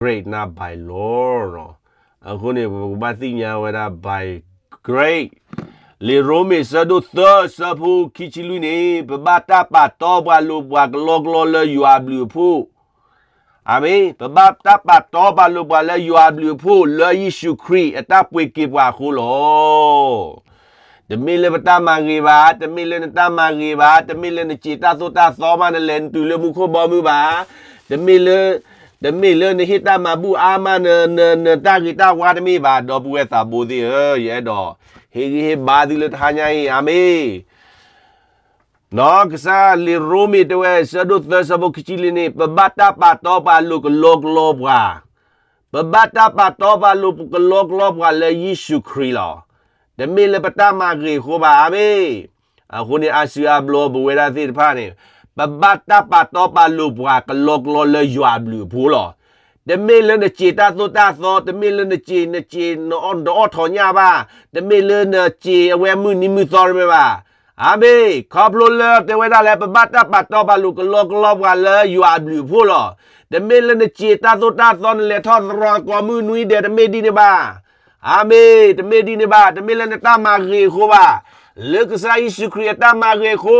grace not by law လီၤ. အဃိန့ၣ် ပကဘၣ်သ့ၣ်ညါဝဲဒၣ် by grace လံာ်ရိမ့ၤဆၢဒိၣ်သၢဆၢဖိခံဆံလွံၢ်န့ၣ် ပဘၣ်တၢ်ပာ်တီပှၤလိာ်ပှၤကလီကလီလၢယွၤအဘျုးအဖှိၣ် အၤမ့ၣ်, ပဘၣ်တၢ်ပာ်တီပာ်လိာ်ပှၤလၢယွၤအဘျုးအဖှိၣ် လၢယ့ၣ်ၡူးခရံာ်အတၢ်ပှ့ၤက့ၤပှၤအဃိလီၤ. တမ့ၢ်လၢပတၢ်မၤဂ့ၤဘၣ်, တမ့ၢ်လၢနတၢ်မၤဂ့ၤဘၣ်, တမ့ၢ်လၢနစံးတၢ်သိၣ်တၢ်သီမး နလဲၤနတုၤလၢမူခိၣ်ဘီမုၢ်ဘၣ်, တမ့ၢ်လၢ တမ့ၢ်လၢနဟ့ၣ်တၢ်မၤဘူၣ်အါမး န န နတၢ်ဂ့ၤတၢ်ဝါတမ့ၢ်ဘၣ်, ဒီပုၢ်ဝဲၢ်သးဘိသ့ၣ်ဧၢ, ယအဲၣ်ဒိး ဟ့ၣ်ဂံၢ်ဟ့ၣ်ဘါသုလၢတဟါညါအံၤ, အၤမ့ၣ်. ကစၢ်လံာ်ရိမ့ၤတဲဝဲ ဆၢဒိၣ်သၢဆၢဖိခံဆံလွံၢ်န့ၣ် ပဘၣ်တၢ်ပာ်တီပာ်လိာ်ကလီကလီပှၤ, ပဘၣ်တၢ်ပာ်တီပာ်လိာ်ကလီကလီပှၤလၢယ့ၣ်ၡူးခရံာ်လီၤ. တမ့ၢ်လၢပတၢ်မၤဂ့ၤအဃိဘၣ်, အၤမ့ၣ်. အဃိန့ၣ် အါစုအါဘျီပဝဲဒၣ်သ့ၣ်တဖၣ်န့ၣ် ပဘၣ်တၢ်ပာ်တီပာ်လိာ်ပှၤကလီကလီလၢယွၤအဘျုးအဖှိၣ်လီၤ. တမ့ၢ်လၢနစံးတၢ်သိၣ်တၢ်သီ, တမ့ၢ်လၢနစံး နစံး နတအီၣ်ထီၣ်ညၣ်ဘၣ်, တမ့ၢ်လၢနစံးအဝဲမုၢ်နံၤမုၢ်သီတမ့ၢ်ဘၣ်. အၤမ့ၣ်, ခီဖျိလၢတဲဝဲဒၣ်လၢ ပဘၣ်တၢ်ပာ်တီပာ်လိာ်ကလီကလီပှၤလၢယွၤအဘျုးအဖှိၣ်လီၤ. တမ့ၢ်လၢနစံးတၢ်သိၣ်တၢ်သီ နလဲၤထီၣ်သရီသကိးမုၢ်နွံဒဲး တမ့ၢ်ဒ်န့ၣ်ဘၣ်. အၤမ့ၣ်, တမ့ၢ်ဒ်န့ၣ်ဘၣ်, တမ့ၢ်လၢနတၢ်မၤဂ့ၤအဃိဘၣ်. လၢကစၢ်ယ့ၣ်ၡူးခရံာ်အတၢ်မၤဂ့ၤအဃိ,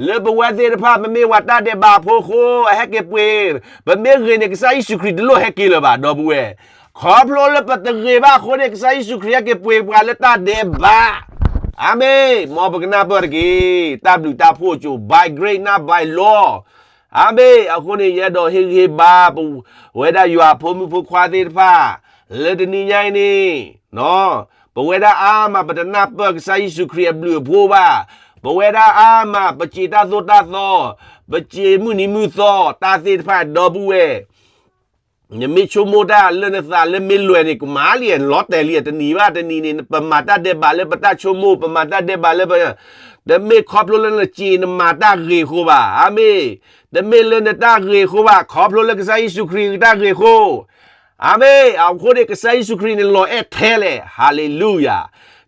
လၢပဝဲသ့ၣ်တဖၣ် ပမ့ၢ်ပှၤတၢ်ဒဲးဘးဖိအဃိ အဟဲက့ၤပှ့ၤ, ပမ့ၢ်ဂ့ၤန့ၣ် ကစၢ်ယ့ၣ်ၡူးခရံာ်တလိၣ်ဟဲက့ၤလၢၤဘၣ် ဒီပုၢ်ဝဲၢ်. ခီဖျိလၢပတဂ့ၤဘၣ်အဃိန့ၣ် ကစၢ်ယ့ၣ်ၡူးခရံာ်ဟဲက့ၤပှ့ၤပှၤလၢတၢ်ဒဲးဘး. အၤမ့ၣ်, မ်ပကနၢ်ပၢၢ်တက့ၢ်. တၢ်ဘျုးတၢ်ဖှိၣ်ကၠိ by grace not by law. အၤမ့ၣ်, အဃိန့ၣ် ယအဲၣ်ဒိးဟ့ၣ်ဂံၢ်ဟ့ၣ်ဘါ ပဝဲဒၣ်ယွၤဖိမုၣ်ဖိခွါသ့ၣ်တဖၣ် လၢတနံၤညါအံၤန့ၣ် ပဝဲဒၣ်အါမး ပတနၢ်ပၢၢ်ကစၢ်ယ့ၣ်ၡူးခရံာ်အဘျုးအဖှိၣ်ဘၣ်. ပဝဲဒၣ်အါမး ပစံးတၢ်သိၣ်တၢ်သီ, ပစံးမုၢ်နံၤမုၢ်သီ တၢ်သ့ၣ်တဖၣ် ဒီပုၢ်ဝဲၢ် နမ့ၢ်ဆိကမိၣ်တၢ်လၢနသးလၢမ့ၢ်လွဲၢ်န့ၣ် ကမၤလံ လီၤတဲာ်လံ တနံၤဘၣ်တနံၤန့ၣ် ပမၤတၢ်ဒဲးဘးလၢပတၢ်ဆိကမိၣ်, ပမၤတၢ်ဒဲးဘးလၢပ တမ့ၢ်ခီဖျိလၢနစံးနမၤတၢ်ဂ့ၤအဃိဘၣ်. အၤမ့ၣ်. တမ့ၢ်လၢနတၢ်ဂ့ၤအဃိဘၣ်, ခီဖျိလၢကစၢ်ယ့ၣ်ၡူးခရံာ်အတၢ်ဂ့ၤအဃိ. အၤမ့ၣ်. အဃိန့ၣ် ကစၢ်ယ့ၣ်ၡူးခရံာ်န့ၣ် လီၤအဲၣ်ထဲလဲၣ်. ဟၤလ့လူယၤ.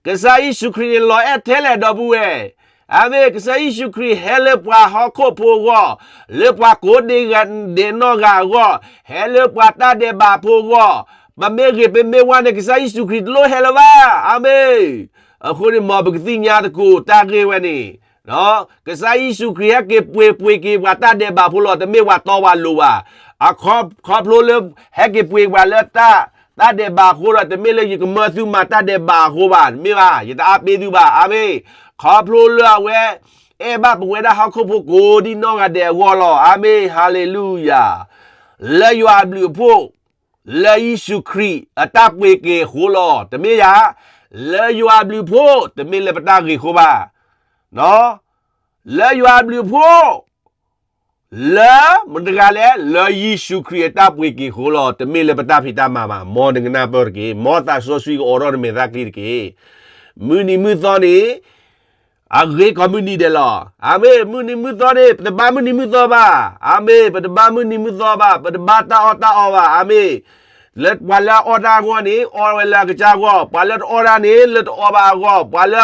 ကစၢ်ယ့ၣ်ၡူးခရံာ်န့ၣ် လီၤအဲၣ်ထဲလဲၣ် ဒီပုၢ်ဝဲၢ်. အၤမ့ၣ်. ကစၢ်ယ့ၣ်ၡူးခရံာ်ဟဲလၢပှၤဟီၣ်ခိၣ်ဖိအဂီၢ်, လၢပှၤကိးဒဲးနီၢ်ဂၤအဂီၢ်, ဟဲလၢပှၤတၢ်ဒဲးဘးဖိအဂီၢ်, ပမ့ၢ်ဂ့ၤပမ့ၢ်ဝါန့ၣ် ကစၢ်ယ့ၣ်ၡူးခရံာ်တလိၣ်ဟဲလၢၤဘၣ်. အၤမ့ၣ်. အဃိန့ၣ် မ်ပကသ့ၣ်ညါသကိးတၢ်ဂ့ၢ်ဝဲန့ၣ်, ကစၢ်ယ့ၣ်ၡူးခရံာ်ဟဲက့ၤပှ့ၤပှ့ၤက့ၤပှၤတၢ်ဒဲးဘးဖိလီၤ. တမ့ၢ်ပှၤတီပှၤလိၤဘၣ်. အခီဖျိလၢ ဟဲက့ၤပှ့ၤပှၤလၢတၢ် တၢ်ဒဲးဘးအဃိဒီး တမ့ၢ်လၢယကမၢသုမၤတၢ်ဒဲးဘးအဃိဘၣ်. တမ့ၢ်ဘၣ်. ယတအါပ့သုဘၣ်. အၤမ့ၣ်. ခီဖျိလၢအဝဲ အဲၣ်ဘၣ်ပဝဲဒၣ်ဟီၣ်ခိၣ်ဖိကိးဒဲးနီၢ်ဂၤဒဲးအဂီၢ်လီၤ. အၤမ့ၣ်. ဟၤလ့လူယၤ. လၢယွၤအဘျုးအဖှိၣ်, လၢယ့ၣ်ၡူးခရံာ်အတၢ်ပှ့ၤက့ၤအဃိလီၤ. တမ့ၢ်ယၤ, လၢယွၤအဘျုးအဖှိၣ်, တမ့ၢ်လၢပတၢ်ဂ့ၤအဃိဘၣ်. လၢယွၤအဘျုးအဖှိၣ်, လၢမတၤတဂၤလဲၣ်, လၢယ့ၣ်ၡူးခရံာ်အတၢ်ပှ့ၤက့ၤအဃိလီၤ. တမ့ၢ်လၢပတၢ်ဖံးတၢ်မၤဘၣ်. မ်နကနၢ်ပၢၢ်တက့ၢ်. မ်သးစီဆှံကအိးထီၣ်နမဲာ်သၣ်ချံတက့ၢ်. မုၢ်နံၤမုၢ်သီန့ၣ် အဂ့ၤကီးမုၢ်နံၤဒဲးလီၤ. အၤမ့ၣ်. မုၢ်နံၤမုၢ်သီန့ၣ် ပတဘါမုၢ်နံၤမုၢ်သီဘၣ်. အၤမ့ၣ်. ပတဘါမုၢ်နံၤမုၢ်သီဘၣ်. ပတဘါတၢ်အီၣ်တၢ်အီဘၣ်. အၤမ့ၣ်. လၢပှၤလၢအအီၣ်တၢ်အဂီၢ်န့ၣ် အီၣ်ဝဲလၢအကစၢ်အဂီၢ်, ပှၤလၢတအီၣ်တၢ်န့ၣ် လၢတအီၣ်ဘၣ်အဂီၢ်, ပှၤလၢအဘါလၢမုၢ်ဃုနံၤန့ၣ် လၢမုၢ်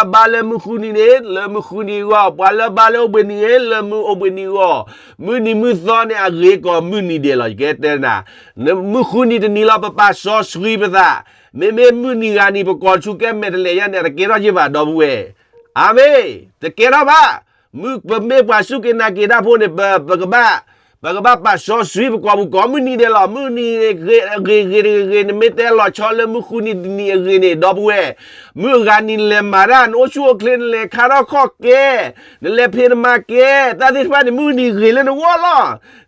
ဃုနံၤအဂီၢ်, ပှၤလၢအဘါလၢအိၣ်ဘှံးနံၤန့ၣ် လၢမုၢ်အိၣ်ဘှံးနံၤအဂီၢ်. မုၢ်နံၤမုၢ်သီန့ၣ် အဂ့ၤကီးမုၢ်နံၤဒဲးလီၤ. ယကတဲနၤ, မုၢ်ဃုနံၤတနံၤလီၤ ပပာ်စီဆှံပသး, မ့မ့ၢ်မုၢ်နံၤဂၤနံၤ ပကိးဆူကဲမဲာ်တလဲၤ ယါန့ၣ် တကဲထီၣ်ယဘၣ် ဒီပုၢ်ဝဲၢ်. အၤမ့ၣ်. တကဲထီၣ်ဘၣ်. မုၢ်ပမ့ၢ်ပှၤစူၢ်က့ၤနာ်က့ၤတၢ်ဖိန့ၣ် ပ ပကဘၣ်, ပကဘၣ်ပာ်စီဆှံပကိာ်ပူၤကိးမုၢ်နံၤဒဲးလီၤ. မုၢ်နံၤဂ့ၤဂ့ၤတဂ့ၤဂ့ၤ နမ့ၢ်တဲလီၤဆီလၢမုၢ်ဃုနံၤတနံၤအဂ့ၤန့ၣ် ဒီပုၢ်ဝဲၢ်, မုၢ်အဂၤနံၤနလဲၤမၤတၢ်, နအိၣ်ဆူၣ်အိၣ်ချ့, နလဲၤခါထီၣ်ခီၣ်ကဲ, နလဲၤဖံးနမၤကဲ, တၢ်သ့ၣ်တဖၣ်န့ၣ် မုၢ်နံၤဂ့ၤလၢနဂီၢ်လီ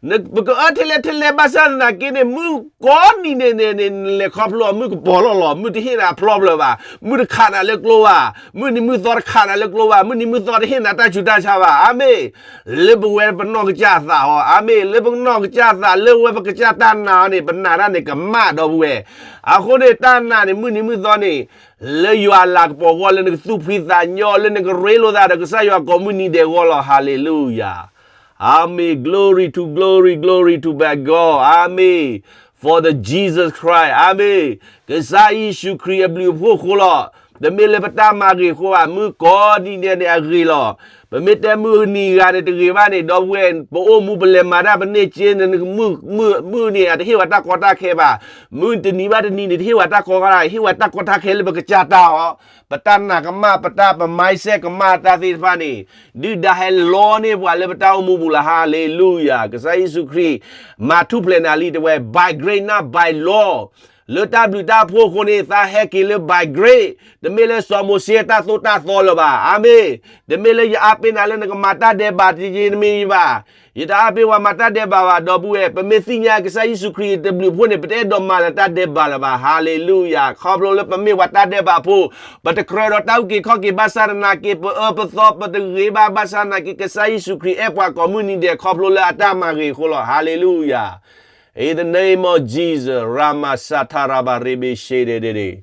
ၤ. ပကအၢထဲလဲၣ်ထဲလဲၣ် ဘၣ်ဆၣ်သနာ်က့န့ၣ် မုၢ်ကိးနံၤန့ၣ်န့ၣ် နလဲၤခီဖျိအီၤ မုၢ်ကပီၤလီၤလီၤ, မုၢ်တဟ့ၣ်နၤအဖျီဘျၢဘၣ်, မုၢ်တခးနၤလၢကျိဘၣ်, မုၢ်နံၤမုၢ်သီတခးနၤလၢကျိဘၣ်, မုၢ်နံၤမုၢ်သီတဟ့ၣ်နၤတၢ်ဆူးတၢ်ဆါဘၣ်. အၤမ့ၣ်. လၢပဝဲပနီၢ်ကစၢ်သးဟီ, အၤမ့ၣ်, လၢပနီၢ်ကစၢ်သး လၢဝဲပကစၢ်တၢ်နာ်အီၤန့ၣ် ပနာ်တၢ်န့ၣ်ကမၣ် ဒီပုၢ်ဝဲၢ်. အဃိန့ၣ် တၢ်နာ်န့ၣ် မုၢ်နံၤမုၢ်သီန့ၣ် လၢယွၤအလၤကပီၤအဂီၢ် လၢနကသူၣ်ဖှံသးညီ လၢနကရ့လိာ်သးဒီးကစၢ်ယွၤကိးမုၢ်နံၤဒဲးအဂီၢ်လီၤ. ဟၤလ့လူယၤ. အၤမ့ၣ်. Glory to, glory, glory to my God. အၤမ့ၣ်. For the Jesus Christ. အၤမ့ၣ်. ကစၢ်ယ့ၣ်ၡူးခရံာ်အဘျုးအဖှိၣ်အဃိလီၤ. တမ့ၢ်လၢပတၢ်မၤဂ့ၤအဃိဘၣ်, မုၢ်ကိးနံၤဒဲးန့ၣ်အဂ့ၤလီၤ. ပမ့ၢ်တဲမုၢ်နံၤဂၤန့ၣ်တဂ့ၤဘၣ်န့ၣ်, ဒီပုၢ်ဝဲၢ် ပအိၣ်မူပလဲၤမၤတၢ်ပန့ၢ်က့န့ၣ်, မုၢ်န့ၣ် အတဟ့ၣ်ဝဲတၢ်ကီတၢ်ခဲဘၣ်. မုၢ်တနံၤဘၣ်တနံၤန့ၣ် တဟ့ၣ်ဝဲတၢ်ကီတၢ်ခဲ, ဟ့ၣ်ဝဲတၢ်ကီတၢ်ခဲလၢပကစၢ်တၢ်အီၤ, ပတၢ်နာ်ကမၣ်, ပတၢ်ပ mindset ကမၣ်တၢ်သ့ၣ်တဖၣ်န့ၣ်, ဒုၣ်ဒါဟဲလီန့ၢ်ပှၤလၢပတၢ်အိၣ်မူပူၤလီၤ. Hallelujah. ကစၢ်ယ့ၣ်ၡူးခရံာ် မၤထူၣ်ဖျဲးနၤလံ တဲဝဲ, by grace not by law. လၢတၢ်ဘျုးတၢ်ဖှိၣ်အဃိန့ၣ် သးဟဲက့ၤလၢ by grace, တမ့ၢ်လၢစီၤမိၤၡ့တၢ်သိၣ်တၢ်သီလၢၤဘၣ်. အၤမ့ၣ်. တမ့ၢ်လၢယအါပ့ၤနၤလၢနကမၤတၢ်ဒဲးဘးတက့န့ၣ်မ့ၢ်ဘၣ်. ယတအါပ့ၤပှၤမၤတၢ်ဒဲးဘးဘၣ် ဒီပုၢ်ဝဲၢ်, ပမ့ၢ်သ့ၣ်ညါကစၢ်ယ့ၣ်ၡူးခရံာ်တဘျုးဖှိၣ်န့ၣ် ပတအဲၣ်ဒိးမၤလၢတၢ်ဒဲးဘးလၢၤဘၣ်. Hallelujah. ခီဖျိလၢပမ့ၢ်ပှၤတၢ်ဒဲးဘးဖိ, ပတကြၢးဒီးတၢ်အုၣ်က့ၤခီၣ်က့ၤဘၣ်ဆၣ်သနာ်က့ ပအၢပသီပတဂ့ၤဘၣ်ဘၣ်ဆၣ်သနာ်က့ ကစၢ်ယ့ၣ်ၡူးခရံာ်အဲၣ်ပှၤကိးမုၢ်နံၤဒဲးခီဖျိလၢအတၢ်မၤဂ့ၤအဃိလီၤ. Hallelujah. In the name of Jesus, Rama Sataraba Rebe Shedede.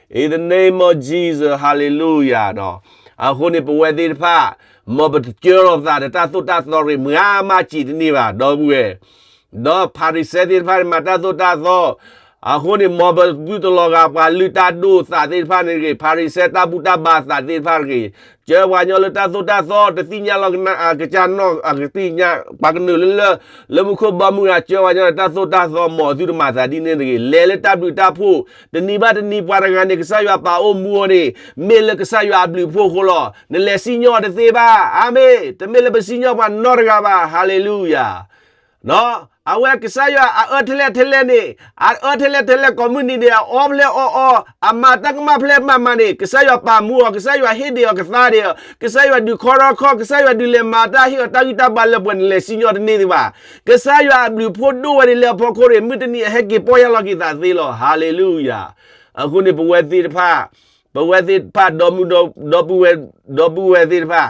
In the name of Jesus, hallelujah. အဃိန့ၣ် ပဝဲသ့ၣ်တဖၣ် မ်ပတကၢလိာ်သးဒီးတၢ်သိၣ်တၢ်သီရ့ၣ် မၤမးစံးတန့ၢ်ဘၣ် ဒီပုၢ်ဝဲၢ်, ဒီးဖၤရံၤၡဲသ့ၣ်တဖၣ်န့ၣ် မၤတၢ်သိၣ်တၢ်သီ, အဃိန့ၣ် မ်ပဘုၣ်တလီၤဂာ်ပှၤလုၢ်တၢ်ဒိၣ်သးသ့ၣ်တဖၣ်န့ၣ်တဂ့ၤ, ဖၤရံၤၡဲတၢ်ဘူၣ်တၢ်ဘါသးသ့ၣ်တဖၣ်တဂ့ၤ, ကၢပှၤကညီလၢတၢ်သိၣ်တၢ်သီ တသ့ၣ်ညါလီၤကစၢ်နီၢ်ကသ့ၣ်ညါ ပှၤကနုာ်လၢလၢ လၢမူခိၣ်ဘီမုၢ်ဂၤ ကၢပှၤကညီလၢတၢ်သိၣ်တၢ်သီ မ်အသုတမၤသးဒ်န့ၣ်တဂ့ၤ, လဲၤလၢတၢ်ဘျုးတၢ်ဖှိၣ်, တနံၤဘၣ်တနံၤပှၤတဂၤန့ၣ် ကစၢ်ယွၤပာ်အိၣ်မူအီၤန့ၣ် မ့ၢ်လၢကစၢ်ယွၤအဘျုးအဖှိၣ်အဃိလီၤ. နလဲၤစံၣ်ညီၣ်တသ့ဘၣ်. အၤမ့ၣ်. တမ့ၢ်လၢပစံၣ်ညီၣ်ပှၤနီတဂၤဘၣ်. Hallelujah. အဝဲကစၢ်ယွၤအအၢထဲလဲၣ်ထဲလဲၣ်န့ၣ်, အအၢထဲလဲၣ်ထဲလဲၣ်ကိးမုၢ်နံၤဒဲး အအီဖျဲၣ်အီအီ, အမၤတၢ်ကမၣ်ဖျဲၣ်မးမးန့ၣ် ကစၢ်ယွၤပာ်မူအီၤ, ကစၢ်ယွၤဟ့ၣ်ဒံးအီၤကသါဒံးအီၤ, ကစၢ်ယွၤဒုးခီထီၣ်ခီၣ်, ကစၢ်ယွၤဒုးလဲၤမၤတၢ်ဟ့ၣ်အီၤတၢ်ဂံၢ်တၢ်ဘါလၢပှဲၤန့ၣ် လဲၤစံၣ်ညီၣ်တန့ၢ်သ့ဘၣ်. ကစၢ်ယွၤအဘျုးအဖှိၣ်ဒိၣ်ဝဲဒၣ်လၢအဖီခိၣ်န့ၣ် မုၢ်တနံၤအဟဲက့ၤပီၢ်ယၢ်လီၤက့ၤသးသ့လီၤ. Hallelujah. အဃိန့ၣ် ပဝဲသ့ၣ်တဖၣ်, ပဝဲသ့ၣ်တဖၣ် ဒီပုၢ်ဝဲၢ်, ဒီပုၢ်ဝဲၢ်သ့ၣ်တဖၣ်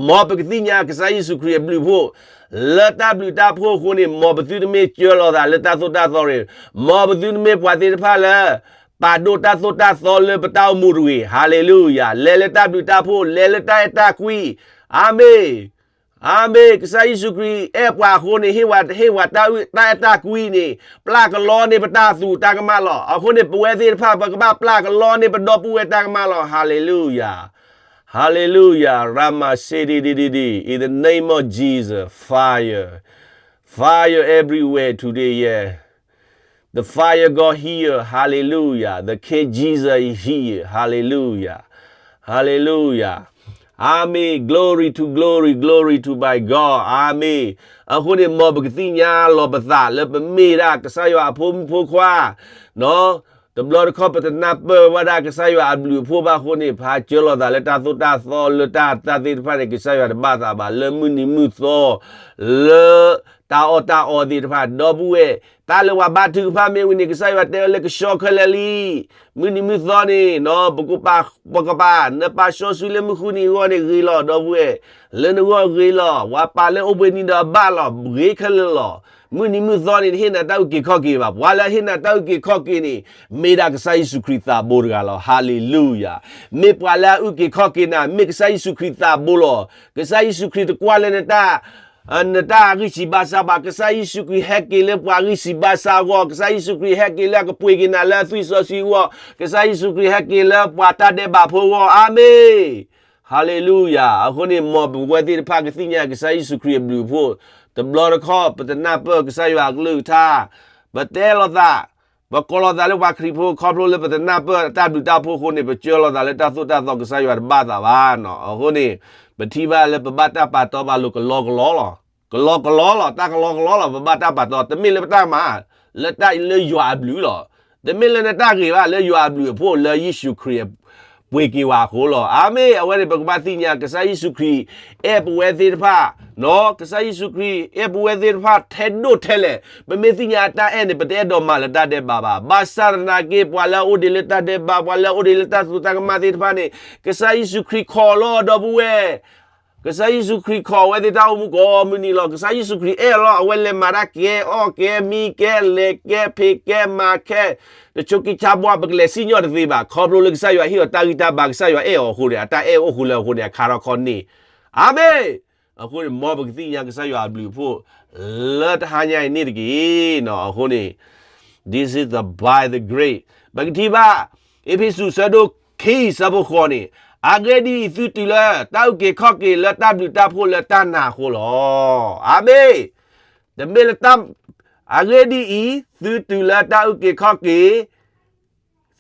မ်ပကသ့ၣ်ညါကစၢ်ယ့ၣ်ၡူးခရံာ်အဘျုးအဖှိၣ်, လၢတၢ်ဘျုးတၢ်ဖှိၣ်အဃိန့ၣ် မ်ပသုတမ့ၢ်ကၢလိာ်သးလၢတၢ်သိၣ်တၢ်သီရ့ၣ်, မ်ပသုတမ့ၢ်ပှၤသ့ၣ်တဖၣ်လၢ ပာ်ဒိၣ်တၢ်သိၣ်တၢ်သီလၢပတၢ်အိၣ်မူတဂ့ၤ. Hallelujah. လဲၤလၢတၢ်ဘျုးတၢ်ဖှိၣ်, လဲၤလၢတၢ်အဲၣ်တၢ်ကွံ. အၤမ့ၣ်. အၤမ့ၣ်. ကစၢ်ယ့ၣ်ၡူးခရံာ်အဲၣ်ပှၤအဃိန့ၣ် ဟ့ၣ်ဝဲ, ဟ့ၣ်ဝဲတၢ်အုၣ်, တၢ်အဲၣ်တၢ်ကွံန့ၣ် ပျၢ်ကလီန့ၢ်ပတၢ်သူၣ်တၢ်ကမၣ်လီၤ. အဃိန့ၣ် ပဝဲသ့ၣ်တဖၣ် ပကဘၣ်ပျၢ်ကလီန့ၢ်ပဒီပုၢ်ဝဲၢ်တၢ်ကမၣ်လီၤ. Hallelujah. Hallelujah. Rama Siddiqui. In the name of Jesus, fire. Fire everywhere today, yeah. The fire God here, hallelujah. The King Jesus is here, hallelujah. Hallelujah. Amen. Glory to glory, glory to my God. Amen. အဃိန့ၣ် မ်ပကသ့ၣ်ညါလီၤပသးလၢပမ့ၢ်ဒၣ်ကစၢ်ယွၤအဖိမုၣ်ဖိခွါ, တဘျီတခီၣ် ပတနၢ်ပၢၢ်ဝဲဒၣ်ကစၢ်ယွၤအဘျုးအဖှိၣ်ဘၣ်အဃိန့ၣ် ပဟးကၢလိာ်သးလၢတၢ်သိၣ်တၢ်သီလၢတၢ်, တၢ်သ့ၣ်တဖၣ်န့ၣ် ကစၢ်ယွၤတဘၣ်သးဘၣ် လၢမုၢ်နံၤမုၢ်သီ လၢတၢ်အီၣ်တၢ်အီသ့ၣ်တဖၣ် ဒီပုၢ်ဝဲၢ်, တၢ်လၢပှၤဘါထုကဖၣ်မ့ၢ်ဝံၤန့ၣ် ကစၢ်ယွၤတဲဝဲလၢကဆှီခဲလၢာ်လံ. မုၢ်နံၤမုၢ်သီန့ၣ် ပကပာ်, ပကပာ်, နပာ်စီဆှံလၢမုၢ်ဃုနံၤအဂီၢ်န့ၣ်ဂ့ၤလီၤ ဒီပုၢ်ဝဲၢ်, လၢနဂီၢ်ဂ့ၤလီၤ. ပှၤပာ်လၢအိၣ်ဘှံးနံၤဒီးအဘၣ်လီၤ, ဂ့ၤခဲလၢာ်လီၤ. မုၢ်နံၤမုၢ်သီန့ၣ် တဟ့ၣ်နၤတၢ်အုၣ်က့ၤခီၣ်က့ၤဘၣ်. ပှၤလၢအဟ့ၣ်နၤတၢ်အုၣ်က့ၤခီၣ်က့ၤန့ၣ် မ့ၢ်ဒၣ်ကစၢ်ယ့ၣ်ၡူးခရံာ်သးဘိတဂၤလီၤ. Hallelujah. မ့ၢ်ပှၤလၢအအုၣ်က့ၤခီၣ်က့ၤနၤ မ့ၢ်ကစၢ်ယ့ၣ်ၡူးခရံာ်သးဘိလီၤ. ကစၢ်ယ့ၣ်ၡူးခရံာ်တကွၢ်လၢနတၢ်, နတၢ်ဂံၢ်ဆံးဘါစၢ်ဘၣ်. ကစၢ်ယ့ၣ်ၡူးခရံာ်ဟဲက့ၤလၢပှၤဂံၢ်ဆံးဘါစၢ်အဂီၢ်, ကစၢ်ယ့ၣ်ၡူးခရံာ်ဟဲက့ၤလၢအကပှ့ၤက့ၤနၤလၢအသွံၣ်စီဆှံအဂီၢ်, ကစၢ်ယ့ၣ်ၡူးခရံာ်ဟဲက့ၤလၢပှၤတၢ်ဒဲးဘးဖိအဂီၢ်. အၤမ့ၣ်. Hallelujah. အဃိန့ၣ် မ်ပဝဲသ့ၣ်တဖၣ်ကသ့ၣ်ညါကစၢ်ယ့ၣ်ၡူးခရံာ်အဘျုးအဖှိၣ်, တဘျီတခီၣ် ပတနၢ်ပၢၢ်ကစၢ်ယွၤအကလုၢ်ကထါ, ပတဲလိာ်သး, ပကိးလိာ်သးလၢပှၤခရံာ်ဖိ ခီဖျိလၢပတနၢ်ပၢၢ်တၢ်ဘျုးတၢ်ဖှိၣ်အဃိန့ၣ် ပကၢလိာ်သးလၢတၢ်သိၣ်တၢ်သီ ကစၢ်ယွၤတဘၣ်သးဘၣ်နီၤ. အဃိန့ၣ် ပထံၣ်ဘၣ်လၢပဘၣ်တၢ်ပာ်တီပာ်လိၤကလီကလီလီၤ. ကလီကလီလီၤ, တၢ်ကလီကလီလီၤ, ပဘၣ်တၢ်ပာ်တီ, တမ့ၢ်လၢပတၢ်မၤ, လၢတၢ်လၢယွၤအဘျုးလီၤ. တမ့ၢ်လၢနတၢ်ဂ့ၤဘၣ်, လၢယွၤအဘျုးအဖှိၣ် လၢယ့ၣ်ၡူးခရံာ် ပှ့ၤက့ၤဝဲအဃိလီၤ. အၤမ့ၣ်. အဝဲန့ၣ် ပကဘၣ်သ့ၣ်ညါ ကစၢ်ယ့ၣ်ၡူးခရံာ် အဲၣ်ပဝဲသ့ၣ်တဖၣ်, ကစၢ်ယ့ၣ်ၡူးခရံာ် အဲၣ်ပဝဲသ့ၣ်တဖၣ်ထဲဒိၣ်ထဲလဲၣ်. ပမ့ၢ်သ့ၣ်ညါအတၢ်အဲၣ်န့ၣ် ပတအဲၣ်ဒိးမၤလၢတၢ်ဒဲးဘးဘၣ်. ဘၣ်ဆၣ်သနာ်က့ ပှၤလၢအအိၣ်ဒံးလၢတၢ်ဒဲးဘး, ပှၤလၢအအိၣ်ဒံးလၢတၢ်သူတၢ်ကမၣ်သ့ၣ်တဖၣ်န့ၣ် ကစၢ်ယ့ၣ်ၡူးခရံာ်ခိးလီၤ ဒီပုၢ်ဝဲၢ်. ကစၢ်ယ့ၣ်ၡူးခရံာ်ခိးအဝဲသ့ၣ်တၢ်အိၣ်မူကိးမုၢ်နံၤလီၤ. ကစၢ်ယ့ၣ်ၡူးခရံာ်အဲၣ်အီၤလီၤ. အဝဲလဲၤမၤတၢ်ကဲအီၣ်ကဲ မံကဲ လဲၤကဲ ဖံးကဲ မၤကဲ, တဆိးက့ဆါဘှါ ပကလဲၤစံၣ်ညီၣ်တသ့ဘၣ်. ခီဖျိလၢကစၢ်ယွၤဟ့ၣ်အီၤတၢ်ဂံၢ်တၢ်ဘါ, ကစၢ်ယွၤအဲၣ်အီၤအဃိန့ၣ်, အတၢ်အဲၣ်အိၣ်ဃုာ်လၢအဃိန့ၣ် အခါထီၣ်ခီၣ်န့ၣ်. အၤမ့ၣ်. အဃိန့ၣ် မ်ပကသ့ၣ်ညါကစၢ်ယွၤအဘျုးအဖှိၣ် လၢတဟါညါအံၤန့ၣ်တက့ၢ်. အဃိန့ၣ် this is the by the grace. ပကထံၣ်ဘၣ် အ့းဖ့းစူး ဆၢဒိၣ် ခံဆၢဖိဃိးန့ၣ်, အဂ့ၢ်ဒ်အံၤ, သုတုၤလၢတၢ်အုၣ်က့ၤခီၣ်က့ၤလၢတၢ်ဘျုးတၢ်ဖှိၣ်လၢတၢ်နာ်အဃိလီၤ. အၤမ့ၣ်. တမ့ၢ်လၢတၢ်, အဂ့ၢ်ဒ်အံၤ, သုတုၤလၢတၢ်အုၣ်က့ၤခီၣ်က့ၤ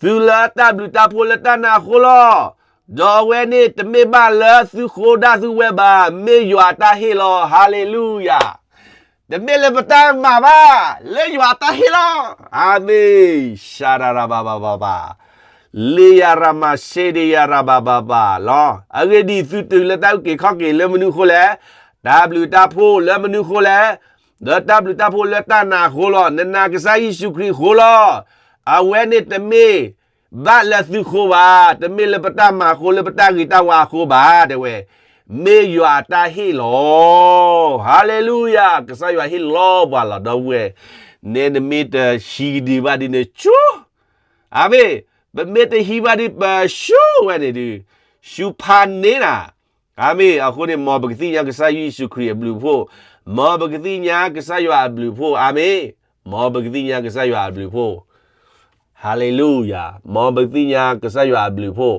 သုလၢတၢ်ဘျုးတၢ်ဖှိၣ်လၢတၢ်နာ်အဃိလီၤ. ဒီးအဝဲန့ၣ်တမ့ၢ်ဘၣ်လၢသုဃိဒၣ်သုဝဲဘၣ်, မ့ၢ်ယွၤအတၢ်ဟ့ၣ်လီၤ. ဟါလ့လူယၤ. တမ့ၢ်လၢပတၢ်မၤဘၣ်, လၢယွၤအတၢ်ဟ့ၣ်လီၤ. အၤမ့ၣ်, ရှၤရၤရၤဘၤဘၤဘၤဘၤ, လ့ယၤရၤမၤရှ့ဒ့ယၤရၤဘၤဘၤဘၤလီၤ. အဂ့ၢ်ဒ်အံၤ, သုတုၤလၢတၢ်အုၣ်က့ၤခီၣ်က့ၤလၢမနုၤအဃိလဲၣ်, တၢ်ဘျုးတၢ်ဖှိၣ်လၢမနုၤအဃိလဲၣ်, လၢတၢ်ဘျုးတၢ်ဖှိၣ်လၢတၢ်နာ်အဃိလီၤ. နနာ်ကစၢ်ယ့ၣ်ၡူးခရံာ်အဃိလီၤ. အဝဲန့ၣ်တမ့ၢ်ဘၣ်လၢသုဃိဘၣ်, တမ့ၢ်လၢပတၢ်မၤအဃိ လၢပတၢ်ဂ့ၤတၢ်ဝါအဃိဘၣ်, တဲဝဲ, မ့ၢ်ယွၤအတၢ်ဟ့ၣ်လီၤ. ဟါလ့လူယၤ, ကစၢ်ယွၤဟ့ၣ်လီၤပှၤလီၤ ဒီပုၢ်ဝဲၢ်, နဲနမ့ၢ်တဟံးဒံးဘၣ်ဒ်န့ၣ် ကၠူ, အၤမ့ၣ်, ပမ့ၢ်တဟံးဘၣ်ဒ်ပဆူဝဲန့ၣ်ဒီး, ဆူဖးန့ၢ်နၤ, အၤမ့ၣ်, အဃိန့ၣ် မ်ပကသ့ၣ်ညါကစၢ်ယ့ၣ်ၡူးခရံာ်အဘျုးအဖှိၣ်, မ်ပကသ့ၣ်ညါကစၢ်ယွၤအဘျုးအဖှိၣ်, အၤမ့ၣ်, မ်ပကသ့ၣ်ညါကစၢ်ယွၤအဘျုးအဖှိၣ်, ဟါလ့လူယၤ, မ်ပကသ့ၣ်ညါကစၢ်ယွၤအဘျုးအဖှိၣ်,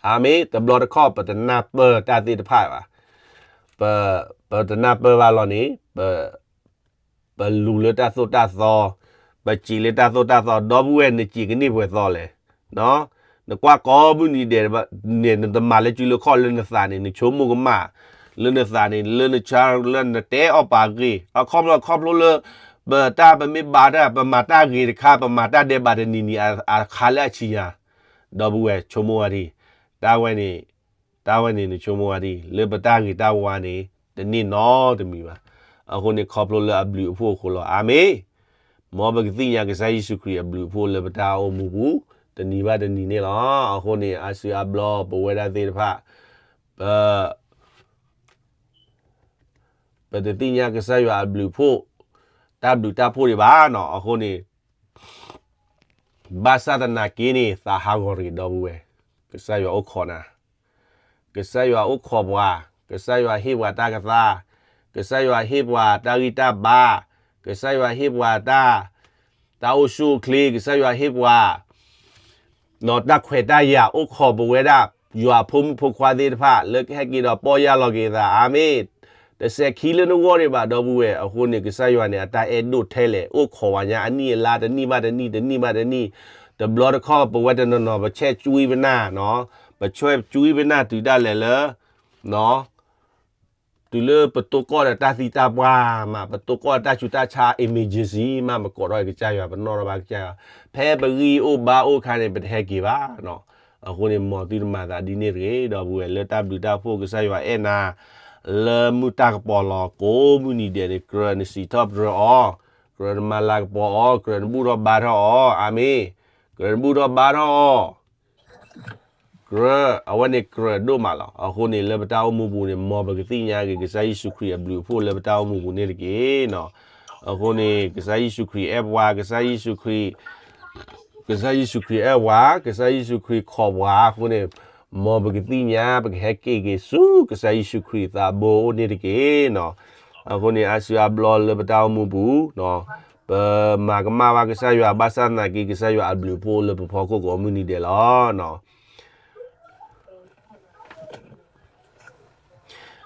အၤမ့ၣ်, တဘျီတခီၣ်ပတနၢ်ပၢၢ်တၢ်သ့ၣ်တဖၣ်ဘၣ်, ပ, ပတနၢ်ပၢၢ်ဘၣ်လီၤန့ၣ်, ပလူၤလၢတၢ်သိၣ်တၢ်သီ, ပစံးလၢတၢ်သိၣ်တၢ်သီ, ဒီပုၢ်ဝဲၢ်နစံးကန့ၢ်ပှဲၤသီလဲၣ်, နကွၢ်ကိးမုၢ်နံၤဒဲးန့ၣ် နတမၤလၢစုလၢခီၣ်လၢနသးန့ၣ် နဆိကမိၣ်ကမၣ်, လၢနသးန့ၣ် လၢနဆါလၢနတဲအီၣ်ပာ်ဂ့ၤ, အခီပညီခီဖျိလၢ ပတၢ်ပမ့ၢ်ဘါတၢ် ပမၤတၢ်ဂ့ၤတခါ ပမၤတၢ်ဒဲးဘးတနံၤနံၤအခါလၢအဆံညါ, ဒီပုၢ်ဝဲၢ်ဆိကမိၣ်ဝဲဒ်, တၢ်ဝဲန့ၣ်, တၢ်ဝဲန့ၣ်နဆိကမိၣ်ဝဲဒ် လၢပတၢ်ဂ့ၤတၢ်ဝါန့ၣ် တန့ၢ်နီတမံၤဘၣ်. အဃိန့ၣ်ခီဖျိလၢအဘျုးအဖှိၣ်အဃိလီၤ. အၤမ့ၣ်. မ်ပကသ့ၣ်ညါကစၢ်ယ့ၣ်ၡူးခရံာ်အဘျုးအဖှိၣ်လၢပတၢ်အိၣ်မူပူၤ တနံၤဘၣ်တနံၤန့ၣ်လီၤ. အဃိန့ၣ် အါစုအါဘျီပဝဲဒၣ်သ့ၣ်တဖၣ် ပ ပတသ့ၣ်ညါကစၢ်ယွၤအဘျုးအဖှိၣ် တၢ်ဘျုးတၢ်ဖှိၣ်ဒံးဘၣ်နီၤ. အဃိန့ၣ် ဘၣ်ဆၣ်သနာ်က့န့ၣ် သးဟးဂီၤတဂ့ၤ ဒီပုၢ်ဝဲၢ်, ကစၢ်ယွၤအိၣ်ခိးနၤ, ကစၢ်ယွၤအိၣ်ခိးပှၤ, ကစၢ်ယွၤဟ့ၣ်ပှၤတၢ်ကသါ, ကစၢ်ယွၤဟ့ၣ်ပှၤတၢ်ဂံၢ်တၢ်ဘါ, ကစၢ်ယွၤဟ့ၣ်ပှၤတၢ်, တၢ်အိၣ်ဆူၣ်အိၣ်ချ့, ကစၢ်ယွၤဟ့ၣ်ပှၤ တၢ်ခွဲးတၢ်ယာ်အိၣ်ခိးပဝဲဒၣ် ယွၤအဖိမုၣ်ဖိခွါသ့ၣ်တဖၣ် လၢကဟဲက့ၤဒီးပီၢ်ယၢ်လီၤက့ၤအသး, အၤမ့ၣ်. တစဲးခံလၢနဂီၢ်ဒံးဘၣ် ဒီပုၢ်ဝဲၢ်, အဃိန့ၣ် ကစၢ်ယွၤန့ၣ် အတၢ်အဲၣ်ဒိၣ်ထဲလဲၣ် အိၣ်ခိးဝဲညါအနံၣ်အလါ တနံၣ်ဘၣ်တနံၣ် တနံၣ်ဘၣ်တနံၣ်, တဘျီတခီၣ်ပဝဲတနီၤနီၤ ပဆဲးကွံပနၢ်နီၤ, ပဆဲးကွံပနၢ်တုၤဒၣ်လဲာ်လၢ တုၤလၢပတိၢ်ကီၢ်ဒီးတၢ်သံတၢ်ပှၢ်မး, ပတိၢ်ကီၢ်ဒီးတၢ်ဆူးတၢ်ဆါ emergency မး, ပကိးထီၣ်ကစၢ်ယွၤ ပနီၣ်ထီၣ်ဘၣ်ကစၢ်ယွၤ, ဖဲပဂံၢ်အိၣ်ဘါအိၣ်အခါန့ၣ် ပတဟဲက့ၤဘၣ်နီၤ. အဃိန့ၣ် မ်သုတမၤသးဒ်န့ၣ်တဂ့ၤ ဒီပုၢ်ဝဲၢ်, လၢတၢ်ဘျုးတၢ်ဖှိၣ်ကစၢ်ယွၤအဲၣ်နၤ လၢမုၢ်တၢ်ကပီၤလီၤ ကိးမုၢ်နံၤဒဲးန့ၣ် ကြၢးနစံးထီၣ်ပတြၢၤအီၤ, ကြၢးနမၤလၤကပီၤအီၤ, ကြၢးနဘူၣ်ထီၣ်ဘါထီၣ်အီၤ, အၤမ့ၣ်, ကြၢးနဘူၣ်ထီၣ်ဘါထီၣ်အီၤ ကြၢး, အဝဲန့ၣ်ကြၢးဒိၣ်မးလီၤ. အဃိန့ၣ် လၢပတၢ်အိၣ်မူပူၤန့ၣ် မ်ပကသ့ၣ်ညါက့ၤ ကစၢ်ယ့ၣ်ၡူးခရံာ်အဘျုးအဖှိၣ်လၢပတၢ်အိၣ်မူပူၤန့ၣ်တက့ၢ်နီၤ. အဃိန့ၣ် ကစၢ်ယ့ၣ်ၡူးခရံာ်အဲၣ်ပှၤ, ကစၢ်ယ့ၣ်ၡူးခရံာ်, ကစၢ်ယ့ၣ်ၡူးခရံာ်အဲၣ်ပှၤ, ကစၢ်ယ့ၣ်ၡူးခရံာ်ခိးပှၤအဃိန့ၣ်, မ်ပကသ့ၣ်ညါ ပကဟဲက့ၤက့ၤဆူ ကစၢ်ယ့ၣ်ၡူးခရံာ်သးဘိအိၣ်န့ၣ်တက့ၢ်နီၤ. အဃိန့ၣ် အါစုအါဘျီလၢပတၢ်အိၣ်မူပူၤ ပမၤကမၣ်ဘၣ်ကစၢ်ယွၤ ဘၣ်ဆၣ်သနာ်က့ ကစၢ်ယွၤအဘျုးအဖှိၣ်လၢပဖီခိၣ်ကိးမုၢ်နံၤဒဲးလီၤ.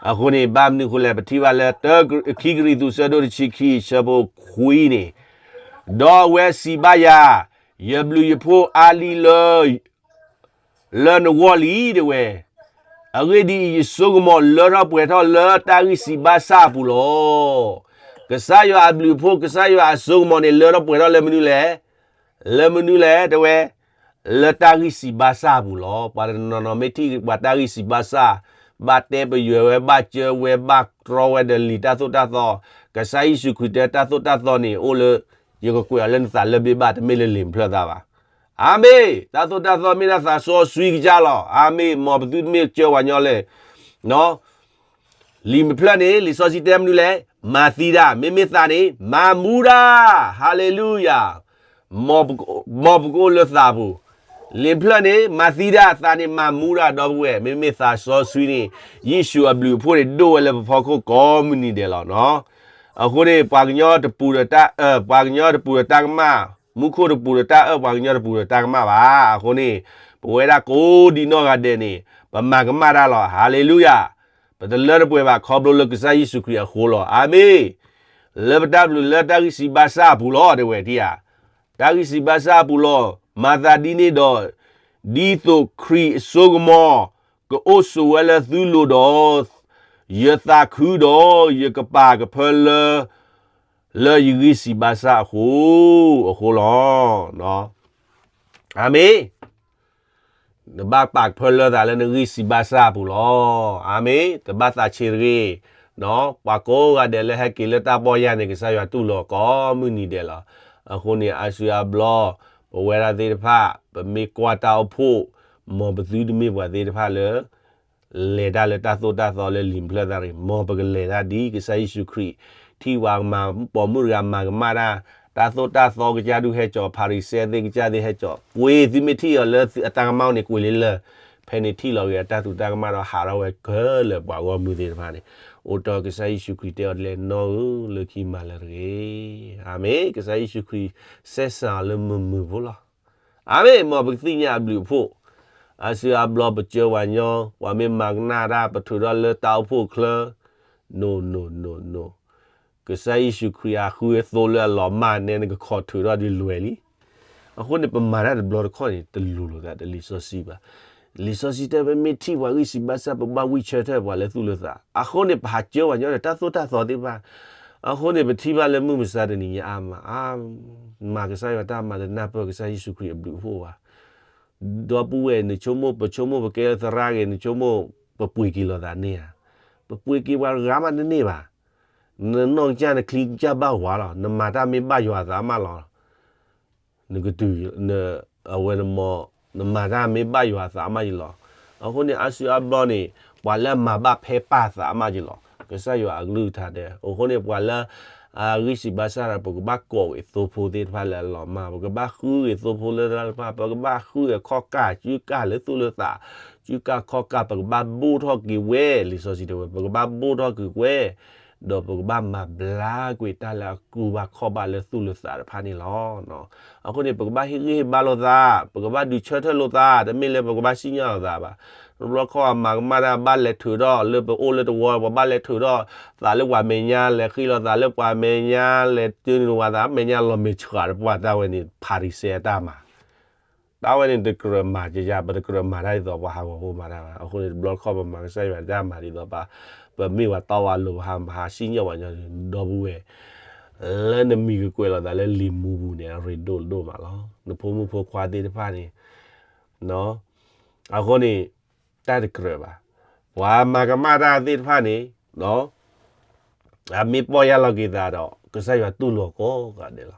အဃိန့ၣ် ဘၣ်မနုၤအဃိလဲၣ် ပထံၣ်ဘၣ်လၢ တၢ ခံကရံၣ်သူး ဆၢဒိၣ်တဆံခံ ဆၢဖိခွံန့ၣ်, ဒီးအဝဲစံးဘၣ်ယၤ, ယဘျုးယဖှိၣ်အါလံလၢ လၢနဂီၢ်လံ တဲဝဲ. အဂ့ၢ်ဒ်အံၤ, ယစိကမီၤလၢထီၣ်ပှဲၤထီၣ်လၢတၢ်ဂံၢ်စံးဘါစၢ်အပူၤလီၤ. ကစၢ်ယွၤအဘျုးအဖှိၣ် ကစၢ်ယွၤအစိကမီၤန့ၣ် လၢထီၣ်ပှဲၤထီၣ်လၢမနုၤလဲၣ်, လၢမနုၤလဲၣ် တဲဝဲ, လၢတၢ်ဂံၢ်စံးဘါစၢ်အပူၤလီၤ. ပှၤတနီၤနီၤမ့ၢ်ထံၣ်ပှၤတၢ်ဂံၢ်စံးဘါစၢ်, ဘၣ်တဲပယွဲဝဲ, ဘၣ်စၢဝဲ, ဘၣ်တြီဝဲဒီးလံာ်တၢ်သိၣ်တၢ်သီ, ကစၢ်ယ့ၣ်ၡူးခရံာ်တဲတၢ်သိၣ်တၢ်သီန့ၣ် အိၣ်လၢ ယကကွဲးအီၤလၢနသးလၢဘ့ၣ်ဘၣ် တမ့ၢ်လၢလံာ်မဖျၢၣ်သးဘၣ်. အၤမ့ၣ်, တၢ်သိၣ်တၢ်သီမ့ၢ်ဒၣ်သးစီဆှံကစၢ်လီၤ. အၤမ့ၣ်, မ်ပသုတမ့ၢ်ကၢဝဲညီလဲၣ် လံာ်မဖျၢၣ်န့ၣ် လံာ်စီဆှံတဲမနုၤလဲၣ်, မၤသံတၢ်, မ့မ့ၢ်သးန့ၣ် မၤမူတၢ်. ဟါလ့လူယၤ, မ်ပကအိၣ်လၢသးပူၤ, လံာ်ဖျၢၣ်န့ၣ် မၤသံတၢ်, သးန့ၣ်မၤမူတၢ် ဒီပုၢ်ဝဲၢ်, မ့မ့ၢ်သးစီဆှံန့ၣ် ယ့ၣ်ၡူးအဘျုးအဖှိၣ်န့ၣ် ဒိၣ်ဝဲလၢပဖီခိၣ်ကိးမုၢ်နံၤဒဲးလီၤနီၤ. အဃိန့ၣ် ပှၤကညီတပူၤဒီးတၢ်အၢၣ်, ပှၤကညီတပူၤဒီးတၢ်ကမၣ်, မူခိၣ်တပူၤဒီးတၢ်အၢၣ်, ပှၤကညီတပူၤဒီးတၢ်ကမၣ်ဘၣ်. အဃိန့ၣ် ပဝဲဒၣ်ကိးဒံနီၢ်ဂၤဒဲးန့ၣ် ပမၤကမၣ်တၢ်လီၤ. ဟၤလ့လူယၤ. ပတလၢတပှဲၤဘၣ် ခီဖျိလၢကစၢ်ယ့ၣ်ၡူးခရံာ်အဃိလီၤ. အၤမ့ၣ်. လၢပတၢ်ဘျုးလၢတၢ်ဂံၢ်စံးဘါစၢ်အပူၤလီၤ တဲဝဲထံဧါ. တၢ်ဂံၢ်စံးဘါစၢ်အပူၤလီၤ. မၤသးဒ်န့ၣ်ဒီး ဒ်သိးခရံာ်အစိကမီၤ ကအိၣ်ဆိးဝဲလၢသုလိၤဒီး ယသးခုဒီး ယကပာ်ကဖၢလၢ လၢယဂံၢ်စံးဘါစၢ်အဃိ, အဃိလီၤ. အၤမ့ၣ်. နဘၣ်ပာ်ကဖၢလၢသးလၢနဂံၢ်စံးဘါစၢ်အပူၤလီၤ. အၤမ့ၣ်, တဘၣ်သးဆံးတဂ့ၤ. ပှၤကိးဂၤဒဲးလၢဟဲက့ၤလၢတၢ်ပီၢ်ယၢ်န့ၣ် ကစၢ်ယွၤတူၢ်လိာ်ကိးမုၢ်နံၤဒဲးလီၤ. အဃိန့ၣ် အါစုအါဘျီ ပဝဲဒၣ်သ့ၣ်တဖၣ် ပမ့ၢ်ကွၢ်တၢ်အိၣ်ဖှိၣ်, မ်ပသုတမ့ၢ်ပှၤသ့ၣ်တဖၣ်လၢ လဲၤတၢ်လၢတၢ်သိၣ်တၢ်သီလၢလံာ်ဖျၢၣ်သးရံၣ်, မ်ပကလဲၤတၢ်ဒ်ကစၢ်ယ့ၣ်ၡူးခရံာ် ထံၣ်ဝဲမၤပိာ်မုၣ်တဂၤမၤကမၣ်တၢ်, တၢ်သိၣ်တၢ်သီကစၢ်ဒုးဟဲကၠီၤ, ဖၤရံၤၡဲသ့ၣ်ကစၢ်သ့ၣ်ဟဲကၠီၤ, ကွံာ်သုမ့ၢ်ထံၣ်အီၤလၢအတၢ်ကမၣ်အိၣ်န့ၣ် ကွံာ်လံလၢာ်, ဖဲန့ၣ်ထံၣ်လီၤက့ၤအတၢ်သူၣ်တၢ်ကမၣ်ဒီးဟးထီၣ်ဝဲခဲလၢာ်ပှၤဂီၢ်မုၢ်သ့ၣ်တဖၣ်န့ၣ်, အိၣ်တီၢ်ကစၢ်ယ့ၣ်ၡူးခရံာ်တဲအီၤဒ်လဲၣ်, နီၣ်ဧၢ, လၢခံမၤလၢတဂ့ၤ. အၤမ့ၣ်, ကစၢ်ယ့ၣ်ၡူးခရံာ် စဲးစၢ်အီၤလၢမုာ်မုာ်ဖိလီၤ. အၤမ့ၣ်, မ်ပကသ့ၣ်ညါအဘျုးအဖှိၣ်, အါစုအါဘျီပစၢၤပှၤညီ, ပှၤမ့ၢ်မၤကနၣ်တၢ် ပထုးထီၣ်လၢတၢ်အိၣ်ဖှိၣ်ချၢ, နိၣ်နိၣ်နိၣ်နိၣ်, ကစၢ်ယ့ၣ်ၡူးခရံာ်အဃုအသိလၢအလီၤမၢ်န့ၣ် နကခိးထုးထီၣ်ဒ်လဲၣ်လံ. အဃိန့ၣ် ပမၤတၢ်တဘျီတခီၣ်န့ၣ် တလူၤလိာ်သးဒီးလံာ်စီဆှံဘၣ်. လံာ်စီဆှံတဲ ပမ့ၢ်ထံၣ်ပှၤဂံၢ်စံးဘါစၢ် ပဘၣ်ဝံၢ်ဆၢထၢၣ်ပှၤလၢသူၣ်လၢသး, အဃိန့ၣ် ပဟးစၢၤပှၤညီဒီးတၢ်သိၣ်တၢ်သီသ့ၣ်တဖၣ်, အဃိန့ၣ် ပထံၣ်ဘၣ်လၢမုၢ်မဆါတနံၤညါအါမး, အါ, မၤကစၢ်ယွၤတၢ်မၤ တနၢ်ပၢၢ်ကစၢ်ယ့ၣ်ၡူးခရံာ်အဘျုးအဖှိၣ်ဘၣ်. ဒီပုၢ်ဝဲၢ်, နဆိကမိၣ်, ပဆိကမိၣ်ပကဲလၢသရၣ်ဂ့ၤ, နဆိကမိၣ်ပပှ့ၤက့ၤလိာ်သးန့ၣ်ဧါ. ပပှ့ၤက့ၤပှၤတဂၤမးတန့ၢ်ဘၣ်. နနီၢ်ကစၢ်နချံကစၢ်ဘၣ်ဝၤလီၤ. နမၤတၢ်မ့ၢ်ဘၣ်ယွၤအသးမးလီၤ. နကတုၤ, အဝဲနမီၤ, နမၤတၢ်မ့ၢ်ဘၣ်ယွၤအသးမးယလီၤ. အဃိန့ၣ် အါစုအါဘျီန့ၣ် ပှၤလၢအမၤဘၣ်ဖဲပၢ်သးမးယလီၤ. ကစၢ်ယွၤအကလုၢ်ကထါတဲ, အဃိန့ၣ် ပှၤလၢ အဂံၢ်စံးဘါစၢ်ဒီး ပကဘၣ်ကိးက့ၤသိဖိသ့ၣ်တဖၣ်လၢအလီၤမၢ်, ပကဘၣ်ဃုက့ၤသိဖိလၢတၢ်တဖၣ်, ပကဘၣ်ဃုက့ၤခီၣ်ကၢ် စုကၢ်လၢသူၣ်လၢသး, စုကၢ်ခီၣ်ကၢ် ပကဘၣ်ဘိၣ်ထီၣ်က့ၤဝဲ, လံာ်စီဆှံတဲဝဲ ပကဘၣ်ဘိၣ်ထီၣ်က့ၤဝဲ, ဒီးပကဘၣ်မၤဘျါကွံာ်တၢ်လၢအကူဘၣ်ခီၣ်ဘၣ်လၢသူၣ်လၢသးတဖၣ်န့ၣ်လီၤ. အဃိန့ၣ် ပကဘၣ်ဟ့ၣ်ဂံၢ်ဟ့ၣ်ဘါလိာ်သး, ပကဘၣ်ဒုးဆၢထၢၣ်လိာ်သး, တမ့ၢ်လၢပကဘၣ်စံၣ်ညီၣ်လိာ်သးဘၣ်. တဘျီခီၣ်အမၤကမၣ်တၢ် ဘၣ်လဲၤထုးထီၣ်လၢပအိၣ်လၢတဝီ, ပဘၣ်လဲၤထုးထီၣ်သးလၢပှၤမဲာ်ညါ, လဲၤဃ့လိာ်သးလၢပှၤမဲာ်ညါ, လဲၤတုၤနဝၤသးမဲာ်ညါလီၤမဲာ်ဆှးတပှၢ်, တၢ်ဝဲန့ၣ် ဖၤရံၤၡဲအတၢ်မၤ တၢ်ဝဲန့ၣ်တကြၢးမၤကယၤ, ပတကြၢးမၤတၢ်ဒ်သိးပှၤဟးဂီၤဖိမၤတၢ်ဘၣ်. အဃိန့ၣ် တဘျီတခီၣ်ပမၤကစၢ်ယွၤတၢ်မၤဒ်သိးပှၤ, ပမ့ၢ်ပှၤတီပှၤလိၤ ပဟးမၤဟးစံၣ်ညီၣ်ပှၤညီ, ဒီပုၢ်ဝဲၢ်, လၢနမံၤကကွဲးလိာ်သးလၢလံာ်မူပူၤန့ၣ် အရ့ဒိၣ်ဒိၣ်မးလီၤ. နဖိမုၣ်ဖိခွါသ့ၣ်တဖၣ်န့ၣ်, အဃိန့ၣ် တၢ်တကြၢးဘၣ်. ပှၤမၤကမၣ်တၢ်သ့ၣ်တဖၣ်န့ၣ် အမ့ၢ်ပီၢ်ယၢ်လီၤက့ၤသးဒီး ကစၢ်ယွၤတူၢ်လိာ်ကိးဂၤဒဲးလီၤ.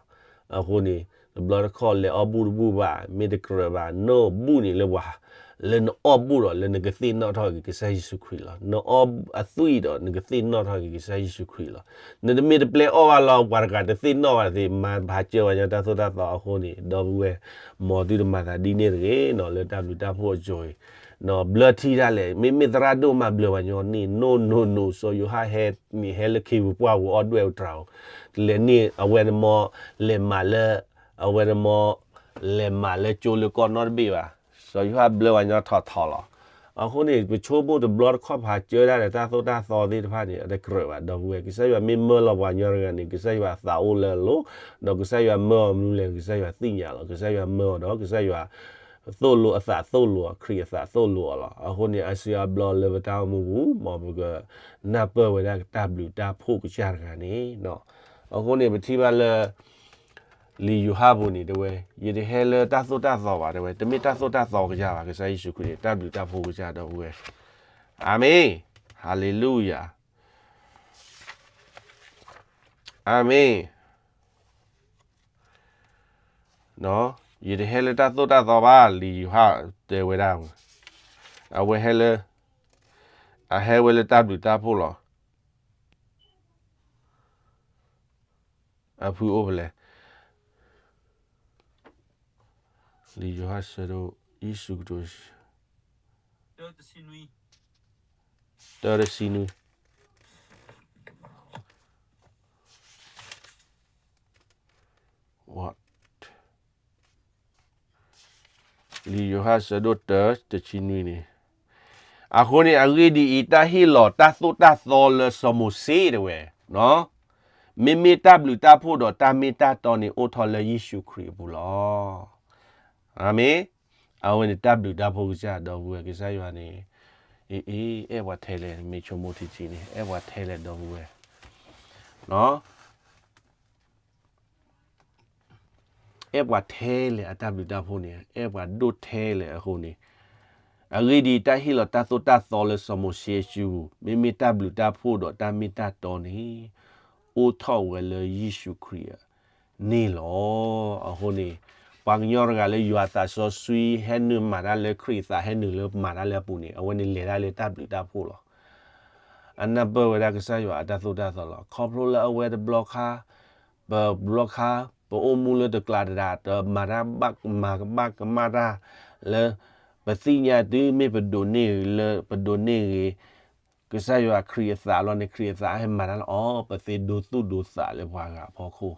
အဃိန့ၣ် တဘျီတခီၣ်လဲၤအီၣ်ဘူၣ်တဘူၣ်ဘၣ်, မ့ၢ်တကြၢးဘၣ်, နဘူၣ်န့ၣ်လၢပှၤ, လၢနအီၣ်ဘူၣ်ဒီးလၢနကသ့ၣ်နီၣ်ထီၣ်က့ၤကစၢ်ယ့ၣ်ၡူးခရံာ်လီၤ. နအီၣ်အသွံၣ်ဒီးနကသ့ၣ်နီၣ်ထီၣ်က့ၤကစၢ်ယ့ၣ်ၡူးခရံာ်လီၤ. နတမ့ၢ်တပျဲအီၣ်ဘၣ်လီၤ, ပှၤတဂၤတသ့ၣ်နီၣ်ဘၣ်သ့ၣ်, မၤဟးစၢၤပှၤညီတၢ်သိၣ်တၢ်သီအဃိန့ၣ် ဒီပုၢ်ဝဲၢ်, မ်သုတမၤသးဒ်န့ၣ်တဂ့ၤနီၤ, လၢတၢ်ဘျုးတၢ်ဖှိၣ်အစိၤအံၤ, ဘျၢထံတၢ်လဲၣ်, မ့မ့ၢ်သရၣ်ဒိၣ်မးဘျၢပှၤညီန့ၣ်, နိၣ်နိၣ်နိၣ်, စီၤယိၤဟၣ်ဟဲန့ၣ် ဟဲလၢခ့ပူၤပှၢ်ပူၤအီၣ်ဒွဲၣ်အူတြၤဧိၤ, တလဲၤန့ၢ်အဝဲန့ၣ်မ်, လဲၤမးလၢ, အဝဲန့ၣ်မ်, လဲၤမးလၢကၠိလၢကီၢ်နီတဘ့ၣ်ဘၣ်. စီၤယိၤဟၣ်ဘျၢပှၤညီထီၣ်ထီၣ်လီၤ. အဃိန့ၣ် ပဆိကမိၣ်တဘျီတခီၣ် ပဟးစၢၤဒၣ်ဒီးတၢ်သိၣ်တၢ်သီသ့ၣ်တဖၣ်န့ၣ် အတကြၢးဘၣ် ဒီပုၢ်ဝဲၢ်. ကစၢ်ယွၤမ့ၢ်မၢလီၤပှၤညီတဂၤန့ၣ် ကစၢ်ယွၤအသးအိၣ်လၢအလိၤ, ဒီးကစၢ်ယွၤမၢအီၤမနုၤလဲၣ်န့ၣ် ကစၢ်ယွၤသ့ၣ်ညါလီၤ. ကစၢ်ယွၤမၢအီၤဒီး ကစၢ်ယွၤသိၣ်လိအသးသိၣ်လိအီၤ, ခရံာ်အသးသိၣ်လိအီၤလီၤ. အဃိန့ၣ် အါစုအါဘျီလၢပတၢ်အိၣ်မူပူၤ မ်ပကနၢ်ပၢၢ်ဝဲဒၣ်တၢ်ဘျုးတၢ်ဖှိၣ်ကစၢ်တဂၤန့ၣ် အဃိန့ၣ် ပထံၣ်ဘၣ်လၢ လံာ်ယိၤဟၣ်ပူၤန့ၣ်တဲဝဲ, ယတဟဲလၢတၢ်သိၣ်တၢ်သီဘၣ်တဲဝဲ, တမ့ၢ်တၢ်သိၣ်တၢ်သီကစၢ်ဘၣ်, ကစၢ်ယ့ၣ်ၡူးခရံာ်န့ၣ် တၢ်ဘျုးတၢ်ဖှိၣ်ကစၢ် ဒီပုၢ်ဝဲၢ်. အၤမ့ၣ်, ဟၤလ့လူယၤ, အၤမ့ၣ်. ယတဟဲလၢတၢ်သိၣ်တၢ်သီဘၣ်, လံာ်ယိၤဟၣ်တဲဝဲဒၣ်, အဝဲဟဲလၢ, အဟဲဝဲလၢတၢ်ဘျုးတၢ်ဖှိၣ်လီၤ. အဖုအိၣ်ဖဲလဲၣ်, လံာ်ယိၤဟၣ်ဆၢဒိၣ်, ယ့ၣ်ၡူးကတိၤ, တၢတဆံနွံ, what လံာ်ယိၤဟၣ်ဆၢဒိၣ်တၢ တဆံနွံန့ၣ်, အဃိန့ၣ် အဂ့ၢ်ဒ်အံၤ, တၢ်ဟ့ၣ်လီၤတၢ်သိၣ်တၢ်သီလၢစီၤမိၤၡ့တဲဝဲ, မ့မ့ၢ်တၢ်ဘျုးတၢ်ဖှိၣ်ဒီးတၢ်မ့ၢ်တၢ်တီန့ၣ် အိၣ်ထီၣ်လၢယ့ၣ်ၡူးခရံာ်အပူၤလီၤ. အၤမ့ၣ်. အဝဲန့ၣ်တၢ်ဘျုးတၢ်ဖှိၣ်ကစၢ်ဒီပုၢ်ဝဲၢ်, ကစၢ်ယွၤန့ၣ်, အ့ အ့ အဲၣ်ပှၤထဲလဲၣ်, မ့ၢ်ဆိကမိၣ်ထံထံန့ၣ် အဲၣ်ပှၤထဲလဲၣ်ဒီပုၢ်ဝဲၢ်, အဲၣ်ပှၤထဲလဲၣ်, အတၢ်ဘျုးတၢ်ဖှိၣ်န့ၣ် အဲၣ်ပှၤဒိၣ်ထဲလဲၣ်အဃိန့ၣ်, အဂ့ၢ်ဒ်အံၤ, တၢ်ဟ့ၣ်လီၤတၢ်သိၣ်တၢ်သီလၢစီၤမိၤၡ့အစုပူၤ, မ့မ့ၢ်တၢ်ဘျုးတၢ်ဖှိၣ်ဒီးတၢ်မ့ၢ်တၢ်တီန့ၣ် အိၣ်ထီၣ်ဝဲလၢယ့ၣ်ၡူးခရံာ်အန့ၣ်လီၤ. အဃိန့ၣ်, ပှၤကညီတဂၤလၢယွၤအသးစီဆှံဟဲနုာ်မၤတၢ်လၢခရံာ်အသးဟဲနုာ်လၢမၤတၢ်လၢအပူၤန့ၣ်, အဝဲန့ၣ်လဲၤတၢ်လၢတၢ်ဘျုးတၢ်ဖှိၣ်လီၤ. အနၢ်ပၢၢ်ဝဲဒၣ်ကစၢ်ယွၤအတၢ်သိၣ်တၢ်သီလီၤ. ခီဖျိလၢအဝဲတဘျီခါ, ပဘျီခါ, ပအိၣ်မူလၢတကျးတဒၣ် တမၤတၢ်ဘၣ်မၤကဘၣ်ကမၣ်တၢ်လၢ ပသ့ၣ်ညါတုၤမ့ၢ်ပဒိးန့ၢ်လၢ ပဒိးန့ၢ်ဂ့ၤ ကစၢ်ယွၤခရံာ်အသးလီၤန့ၣ် ခရံာ်အသးဟဲမၤတၢ်လၢအီၤ ပသ့ဒိးသူၣ်ဒိးသးလၢပှၤဂၤအဖီခိၣ်,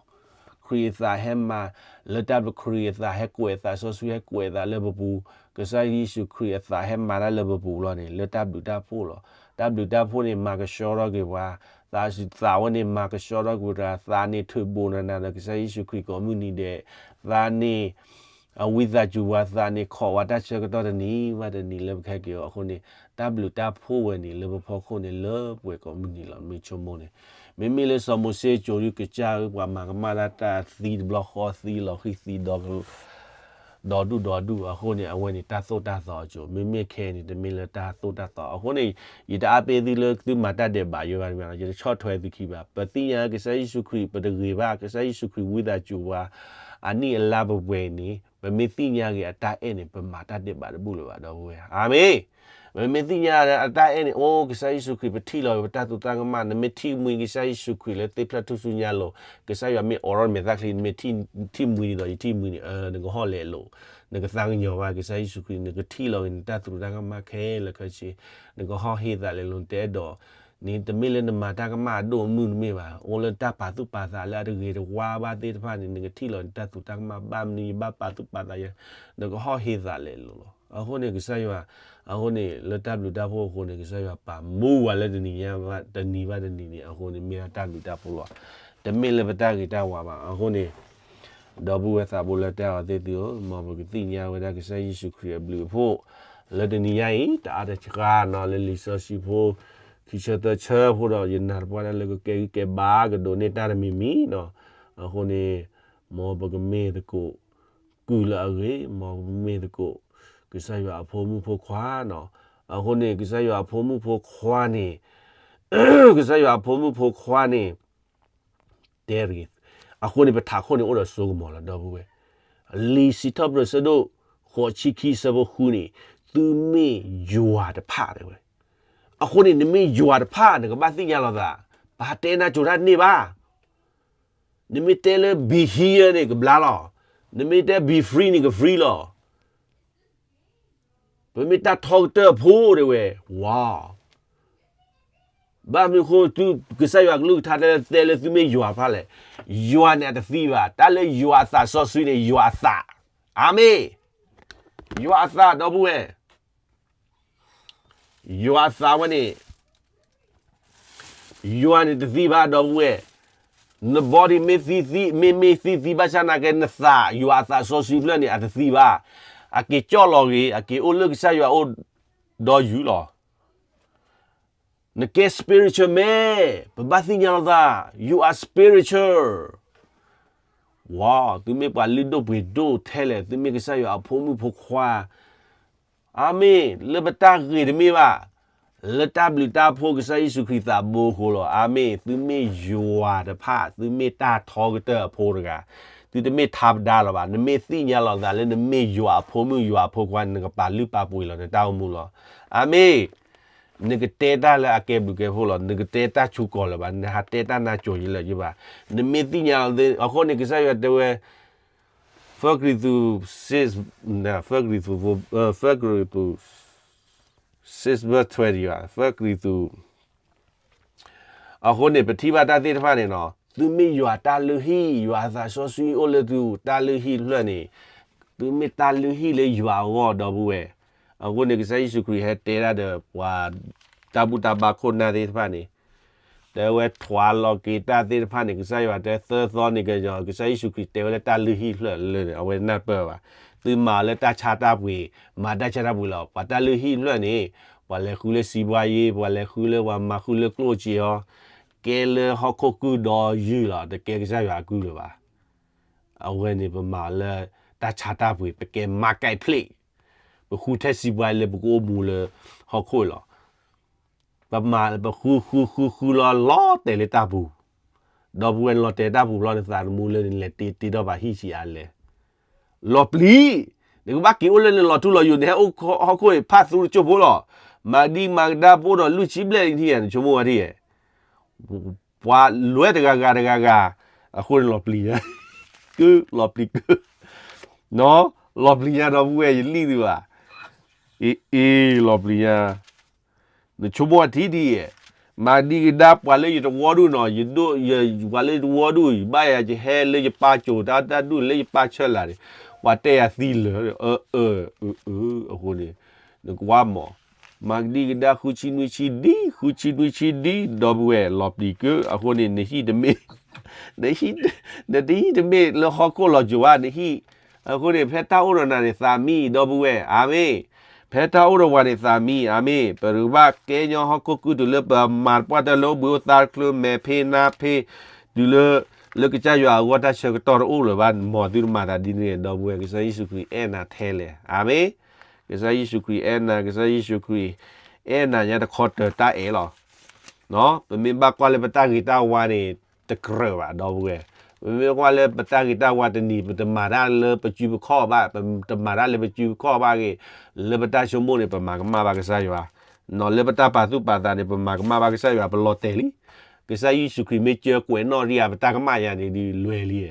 ခရံာ်အသးဟဲမၤ လၢတၢ်ခရံာ်အသးဟဲကွဲးအသးစီဆှံဟဲကွဲးအသးလၢပပူၤ, ကစၢ်ယ့ၣ်ၡူးခရံာ်အသးဟဲမၤတၢ်လၢပပူၤလီၤန့ၣ် လၢတၢ်ဘျုးတၢ်ဖှိၣ်လီၤ. တၢ်ဘျုးတၢ်ဖှိၣ်န့ၣ် မၤကဆှီထီၣ်က့ၤပှၤ, သးစူၤသးဝဲန့ၣ် မၤကဆှီထီၣ်က့ၤပှၤ, သးန့ၣ်ထုးဘူးနၤနၤဒီးကစၢ်ယ့ၣ်ၡူးခရံာ်ကိးမုၢ်နံၤဒဲး, သးန့ၣ် အဝံသးစူၤပှၤ, သးန့ၣ်ခိးဝဲတၢ်ဆၢကတီၢ်တနံၤဘၣ်တနံၤလၢပကဟဲက့ၤအီၤအဃိန့ၣ်, တၢ်ဘျုးတၢ်ဖှိၣ်ဝဲန့ၣ် လၢပဖီခိၣ်န့ၣ် လၢပှဲၤကိးမုၢ်နံၤလီၤ. မ့ၢ်ဆိကမိၣ်န့ၣ်, မ့မ့ၢ်လၢစီၤမိၤၡ့စိၤဒုးကစၢ်ဧၢ ပှၤမၤကမၣ်တၢ်တၢ်သံတဘျီဃီသံလီၤဃံၤသံဒီ ဒီဒူၣ်ဒီဒူၣ်အဃိန့ၣ် အဝဲန့ၣ်တၢ်သိၣ်တၢ်သီအစိၤ, မ့မ့ၢ်ခဲအံၤန့ၣ် တမ့ၢ်လၢတၢ်သိၣ်တၢ်သီအဃိန့ၣ်, ယတအါပ့သုလၢသုမၤတၢ်ဒဲးဘးယိဘၣ်တမံၤ, ယတဆီၣ်ထွဲသုခံဘၣ်. ပသ့ၣ်ညါကစၢ်ယ့ၣ်ၡူးခရံာ် ပတဂ့ၤဘၣ်, ကစၢ်ယ့ၣ်ၡူးခရံာ်ဝံသးစူၤပှၤ, အနံၣ်အလါပပှဲၤအံၤန့ၣ် ပမ့ၢ်သ့ၣ်ညါက့ၤအတၢ်အဲၣ်န့ၣ် ပမၤတၢ်ဒဲးဘးတဘူၣ်လၢၤဘၣ် ဒီပုၢ်ဝဲၢ်. အၤမ့ၣ်. ပမ့ၢ်သ့ၣ်ညါအတၢ်အဲၣ်န့ၣ် အိၣ်ကစၢ်ယ့ၣ်ၡူးခရံာ် ပထံၣ်လီၤပတၢ်သူၣ်တၢ်ကမၣ်, နမ့ၢ်ထံၣ်မှံကစၢ်ယ့ၣ်ၡူးခရံာ်လၢသ့ၣ်ဖျၢၣ်ထူၣ်စုညါလိၤ, ကစၢ်ယွၤမ့ၢ်အိးထီၣ်မဲာ်သၣ်ချံ နမ့ၢ်ထံၣ်မှံဒီး ယထံၣ်မှံန့ၣ် နကဟီၣ်လဲၤလိၤ, နကသးကညီၤဘၣ်ကစၢ်ယ့ၣ်ၡူးခရံာ်, နကထံၣ်လီၤက့ၤနတၢ်သူၣ်တၢ်ကမၣ်ခဲလၢာ်ခဲဆ့, နကဟီၣ်ဟ့သးလဲၤလိၤ နတအဲၣ်ဒိး န့ၣ်တမ့ၢ်လၢနမၤတၢ်ကမၣ်အဒိၣ်အမုၢ်တမ့ၢ်ဘၣ်, အိၣ်လၢတၢ်ပာ်သူၣ်ပာ်သးလၢအတဂ့ၤတဝါဘၣ်သ့ၣ်တဖၣ်န့ၣ် နကထံၣ်လီၤနတၢ်သူၣ်တၢ်ကမၣ်ဘၣ်မနုၤယဘၣ်ပာ်သူၣ်ပာ်သးယဲ, နကဟီၣ်ဟ့သးလဲၤလိၤလီၤ. အဃိန့ၣ်ကစၢ်ယွၤ, အဃိန့ၣ် လၢတၢ်ဘျုးတၢ်ဖှိၣ်အဃိန့ၣ် ကစၢ်ယွၤပာ်မူပှၤလၢတနံၤညါဘၣ်တနံၤန့ၣ် အဃိန့ၣ်မ့ၢ်ဒၣ်တၢ်ဘျုးတၢ်ဖှိၣ်လီၤ. တမ့ၢ်လၢပတၢ်ဂ့ၤတၢ်ဝါဘၣ်. အဃိန့ၣ် ဒီပုၢ်ဝဲၢ်သးဘိလၢတၢ်အဲၣ်အီၤသ့ၣ်သုဧၢ, မ်ပကသ့ၣ်ညါဝဲဒၣ်ကစၢ်ယ့ၣ်ၡူးခရံာ်အဘျုးအဖှိၣ် လၢတနံၤညါအံၤ တအါတစှၤနီၤ လၢလံာ်စီဆှံဖိ ခံဆၢသၢဆၢဖိဒီး ယနာ်သပှၢ်တၢ်လၢကကဲဂံၢ်ကဲဘါကဒိးန့ၢ်တၢ်တမံၤမံၤနီၤ. အဃိန့ၣ် မ်ပကမ့ၢ်သကိး ကုၢ်လၢအဂ့ၤ, မ်ပကမ့ၢ်သကိး ကစၢ်ယွၤအဖိမုၣ်ဖိခွါနီၤ. အဃိန့ၣ် ကစၢ်ယွၤအဖိမုၣ်ဖိခွါန့ၣ် ကစၢ်ယွၤအဖိမုၣ်ဖိခွါန့ၣ် တဲတဂ့ၤ, အဃိန့ၣ် ပထးခိၣ်န့ၣ်အိၣ်ဒီးစိကမီၤလီၤ ဒီပုၢ်ဝဲၢ်. လံာ်စံးထီၣ်ပတြၢၤဆၢဒိၣ် ဃိးဆံခံဆၢဖိဃုန့ၣ် သုမ့ၢ်ယွၤတဖၣ်တဲဝဲ. အဃိန့ၣ် နမ့ၢ်ယွၤတဖၣ် နကဘၣ်သ့ၣ်ညါလီၤသး, ပဟးတဲနၤကိၤတၢ်တန့ၢ်ဘၣ်. နမ့ၢ်တဲလၢ be here န့ၣ် ကဘျါလီၤ. နမ့ၢ်တဲ be free န့ၣ် က free လီၤ. ပမ့ၢ်တၢ်ထီကတၢၢ်ဖိတဲဝဲ, ဝါ ဘၣ်မနုၤအဃိ သုကစၢ်ယွၤကလုၢ်ကထါတဲလၢ တဲလၢသုမ့ၢ်ယွၤတဖၣ်လဲၣ်. ယွၤန့ၣ်အတသံဘၣ်. တၢ်လၢယွၤအသးစီဆှံန့ၣ် ယွၤအသး. အၤမ့ၣ်. ယွၤအသး ဒီပုၢ်ဝဲၢ်. ယွၤအသးဝဲန့ၣ် ယွၤန့ၣ်တသံဘၣ် ဒီပုၢ်ဝဲၢ်. န body မ့ၢ်သံသံ မ့မ့ၢ်သံသံဘၣ်ဆၣ်နာ်က့ နသး ယွၤအသးစီဆှံဖျၢၣ်န့ၣ် အတသံဘၣ်. အက့ၤကၠီၣ်လီၤဂ့ၤ အက့ၤအိၣ်လၢကစၢ်ယွၤအအိၣ်ဒီးယုၢ်လီၤ. နကဲ spiritual man, ပဘၣ်သ့ၣ်ညါလိာ်သး, you are spiritual. ဝါ, သုမ့ၢ်ပှၤလုၢ်ဒိၣ်ပှ့ၤဒိၣ်ထဲလဲၣ်, သုမ့ၢ်ကစၢ်ယွၤအဖိမုၣ်ဖိခွါ, အၤမ့ၣ်, လၢပတၢ်ဂ့ၤတမ့ၢ်ဘၣ်, လၢတၢ်ဘျုးတၢ်ဖှိၣ်ကစၢ်ယ့ၣ်ၡူးခရံာ်သးဘိအဃိလီၤ. အၤမ့ၣ်, သုမ့ၢ်ယွၤတဖၣ်, သုမ့ၢ်တၢ်ထီကတၢၢ်အဖိတဂၤ, သုတမ့ၢ်ထါပဒါလၢၤဘၣ်, နမ့ၢ်သ့ၣ်ညါလီၤသးလၢနမ့ၢ်ယွၤအဖိမုၣ်ယွၤအဖိခွါ, နကပာ်လုၢ်ပာ်ပှ့ၤလီၤနတၢ်အိၣ်မူလီၤ. အၤမ့ၣ်. နကတဲတၢ်လၢအကဲဘျုးကဲဖှိၣ်လီၤ. နကတဲတၢ်ဆူကီၢ်လၢၤဘၣ်. နဟးတဲတၢ်နါစိၤယံလၢာ်ယဘၣ်. နမ့ၢ်သ့ၣ်ညါလီၤသ့, အဃိန့ၣ် ကစၢ်ယွၤတဲဝဲ, ဖဲကရံၣ်သူး six, ဖဲကရံၣ်သူး, ဖဲကရံၣ်သူး six verse twenty ဘၣ်, ဖဲကရံၣ်သူး အဃိန့ၣ် ပထံၣ်ဘၣ်တၢ်သ့ၣ်တဖၣ်န့ၣ်နီၤ, သုမ့ၢ်ယွၤတၢ်လုၢ်ဟံၣ်, ယွၤအသးစီဆှံအိၣ်လၢသုတၢ်လုၢ်ဟံၣ်တဖျၢၣ်န့ၣ်, သုမ့ၢ်တၢ်လုၢ်ဟံၣ်လၢယွၤအဂီၢ် ဒီပုၢ်ဝဲၢ်, အဃိန့ၣ် ကစၢ်ယ့ၣ်ၡူးခရံာ်ဟဲတဲဒၣ်ဒီးပှၤတၢ်ဘူၣ်တၢ်ဘါခိၣ်နၢ်သ့ၣ်တဖၣ်န့ၣ်, တဲဝဲထွးလီၤက့ၤတၢ်သ့ၣ်တဖၣ်န့ၣ် ကစၢ်ယွၤတဲသၢသီန့ၣ်ကညီၤ ကစၢ်ယ့ၣ်ၡူးခရံာ်တဲဝဲလၢတၢ်လုၢ်ဟံၣ်ဖျၢၣ်လၢာ်န့ၣ် အဝဲနၢ်ပၢၢ်ဘၣ်. သုမၤလၢတၢ်ဆါတၢ်ပှ့ၤ, မၤတၢ်ဆါတၢ်ပှ့ၤလီၤ. ပှၤတၢ်လုၢ်ဟံၣ်ဖျၢၣ်န့ၣ် ပှၤလဲၤဃုလၢစံးဘှါယ့, ပှၤလဲၤဃုလၢပှၤမၤဃုလၢကျိၣ်စ့အီၤ, ကဲလၢဟီၣ်ခိၣ်ကုၢ်ဒီယုၢ်လီၤ, တကဲကစၢ်ယွၤအကုၢ်လၢၤဘၣ်. အဝဲန့ၣ်ပမၤလၢတၢ်ဆါတၢ်ပှ့ၤ, ပကဲ marketplace, ပဃုထဲစံးဘှါလၢပကအိၣ်မူလၢဟီၣ်ခိၣ်လီၤ. ပမၤပဃုဃုဃုဃုလီၤ လီၤတဲာ်လၢတၢ်ပူၤ, ဒီပုၢ်ဝဲၢ် လီၤတဲာ်တၢ်ပူၤဘျီ နသးသမူလၢနလဲၤတ့တ့ထီၣ်ဘၣ်ဟံၣ်ဆံးအါလဲၣ်. လီၤပျံၤ, နကဘၣ်က့ၤအိၣ်လၢနလီၤထူလီၤယိာ် နဟဲအိၣ်ဟီၣ်ခိၣ်အံၤ ဖးသူတကၠိၢ်ဖိလီၤ. မၤဒံမၤကဒါပအိၣ်ဒီးလွံၢ်ဆံဘျဲၣ်နထံၣ်ဧါ, နဆိကမိၣ်ဝဲထံၣ်ဧါ. ပှၤလွဲတဂၤဂၤတဂၤဂၤ, အဃိန့ၣ်လီၤပျံၤညါ, ကုၢ်လီၤပျံၤကုၢ်, လီၤပျံၤညါ ဒီပုၢ်ဝဲၢ် ယလံၣ်သုဘၣ်, အ့ အ့ လီၤပျံၤညါ. နဆိကမိၣ်ထံၣ်ဒ်အံၤ, မၤဒံကဒါပှၤလၢယတဝီဒူၣ်နီၤ, ယဒိၣ် ပှၤလၢယတဝီဒူၣ် ယဘၣ်ယၤ ယဟဲလၢယပၢ်ကိၤတၢ် တၢ်ဒူၣ်လၢယပၢ်ဆၢလာ်န့ၣ်, ပှၤတဲယၤသံလၢာ်, အၢ အၢ အၢ အၢ အဃိန့ၣ်, နကွၢ်မး, မၤဒံကဒါဃုဆံနွံဆံဒံ ဃုဆံနွံဆံဒံ ဒီပုၢ်ဝဲၢ် လီၤပျံၤကုၢ်, အဃိန့ၣ် နဟံၣ်တမ့ၢ် နဟံၣ် နတဟံၣ်တမ့ၢ်လၢဟီၣ်ခိၣ်လီၤစိၤဘၣ် နဟံၣ်, အဃိန့ၣ် ဖဲတၢ်အိၣ်ဒီးနၤန့ၣ် သးမံ ဒီပုၢ်ဝဲၢ်, အၤမ့ၣ်. ဖဲတၢ်အိၣ်ဒီးပှၤန့ၣ် သးမံ, အၤမ့ၣ်. ပကဘၣ်ကဲညီဟီၣ်ခိၣ်ကုၢ်တုၤလၢပမၤတပှၢ်တၢၢ်လၢအိၣ်ဘှံးအိၣ်သါတချုး မဲာ်ဖ့နါဖ့, တုၤလၢ လၢကစၢ်ယွၤအဂီၢ်တၢ်ဆၢကတီၢ်တအိၣ်လၢၤဘၣ်, မ်သုတမၤသးဒ်န့ၣ် ဒီပုၢ်ဝဲၢ်, ကစၢ်ယ့ၣ်ၡူးခရံာ်အဲၣ်နၤထဲလဲၣ်, အၤမ့ၣ်. ကစၢ်ယ့ၣ်ၡူးခရံာ်အဲၣ်နၤ, ကစၢ်ယ့ၣ်ၡူးခရံာ် အဲၣ်နၤညါတခီတၢၤတၢ်အဲၣ်လီၤ. ပမ့ၢ်ဘၣ်ကွၢ်လၢပတၢ်ဂ့ၤတၢ်ဝါန့ၣ် တကြၢးဘၣ် ဒီပုၢ်ဝဲၢ်, ပမ့ၢ်ကွၢ်လၢပတၢ်ဂ့ၤတၢ်ဝါတနံၤ ပတမၤတၢ်လၢပစုပခီၣ်ဘၣ်, ပတမၤတၢ်လၢပစုပခီၣ်ဘၣ်ဂ့ၤ, လၢပတၢ်ဆိကမိၣ်န့ၣ် ပမၤကမၣ်ဘၣ်ကစၢ်ယွၤ, လၢပတၢ်ပာ်သူၣ်ပာ်သးန့ၣ် ပမၤကမၣ်ဘၣ်ကစၢ်ယွၤ ပလီၤတဲာ်လံ. ကစၢ်ယ့ၣ်ၡူးခရံာ်မ့ၢ်ကၢကွဲးနီၣ်ဒံးဧါ ပတၢ်ကမၣ်ယၤန့ၣ်ဒ်လွဲၢ်လံ,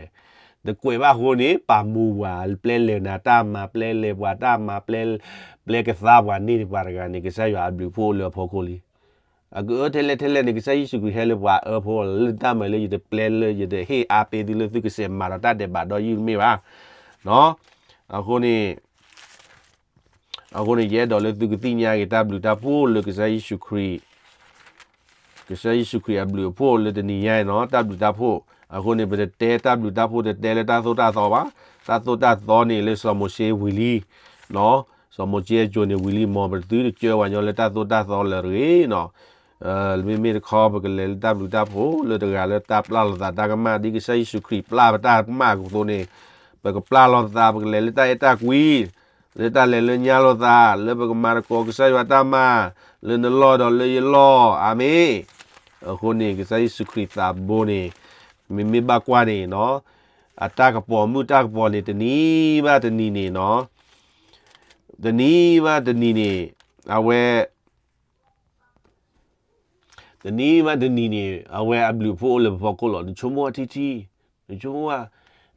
တကွဲးဘၣ်အဃိန့ၣ် ပာ်မူပှၤ ပျဲလဲၤနၤတၢ်မၤ ပျဲလဲၤပှၤတၢ်မၤ ပျဲ ပျဲကသါပှၤန့ၢ်ပှၤတဂၤန့ၣ် ကစၢ်ယွၤအဘျုးအဖှိၣ်အိၣ်လၢအဖီခိၣ်လံ. အကအၢထဲလဲၣ်ထဲလဲၣ်န့ၣ် ကစၢ်ယ့ၣ်ၡူးခရံာ်ဟဲလၢပှၤအၢဖိလီၤ, လၢတၢ်မၤလၢယတပျဲလၢယတဟ့ၣ်အါပ့ၤသုလၢသုကစဲးမၤဒီးတၢ်ဒဲးဘးဒီးယုၢ်တမ့ၢ်ဘၣ်. အဃိန့ၣ် အဃိန့ၣ် ယအဲၣ်ဒိးလၢသုကသ့ၣ်ညါက့ၤတၢ်ဘျုးတၢ်ဖှိၣ်လၢကစၢ်ယ့ၣ်ၡူးခရံာ်, ကစၢ်ယ့ၣ်ၡူးခရံာ်အဘျုးအဖှိၣ်လၢတနံၤညါအံၤနီၤ, တၢ်ဘျုးတၢ်ဖှိၣ်. အဃိန့ၣ် ပတတဲတၢ်ဘျုးတၢ်ဖှိၣ် တတဲလၢတၢ်သိၣ်တၢ်သီဘၣ်. တၢ်သိၣ်တၢ်သီန့ၣ်လၢစီၤမိၤၡ့ဝံၤလံ, စီၤမိၤၡ့အစိၤန့ၣ်ဝံၤလံ, မ်ပသုတကၢပှၤညီလၢတၢ်သိၣ်တၢ်သီလၢၤတဂ့ၤနီၤ. မ့မ့ၢ်တခီ ပကလဲၤလၢတၢ်ဘျုးတၢ်ဖှိၣ်လၢတဂၤလၢတၢ်ပျၢ်လိာ်သးတၢ်ကမၣ် ဒ်ကစၢ်ယ့ၣ်ၡူးခရံာ်ပျၢ်ပတၢ်ကမၣ်အသိးန့ၣ်, ပကပျၢ်လိာ်သး ပကလဲၤလၢတၢ်အဲၣ်တၢ်ကွံ လၢတၢ်လဲၤလၢညါလိာ်သး လၢပကမၤသကိးကစၢ်ယွၤတၢ်မၤ လၢနလီၢ်ဒီးလၢယလီၢ်, အၤမ့ၣ်. အဃိန့ၣ် ကစၢ်ယ့ၣ်ၡူးခရံာ်သးဘိန့ၣ် မ့မ့ၢ်ဘၣ်ကွၢ်န့ၣ်နီၤ, အတၢ်ကပီၤမုၢ်တၢ်ကပီၤန့ၣ် တနံၤဘၣ်တနံၤန့ၣ်နီၤ, တနံၤဘၣ်တနံၤန့ၣ် အဝဲ တနံၤဘၣ်တနံၤန့ၣ် အဝဲအဘျုးအဖှိၣ်အိၣ်လၢပဖီခိၣ်လီၤ. နဆိကမိၣ်ဝဲထံထံ, နဆိကမိၣ်ဝဲ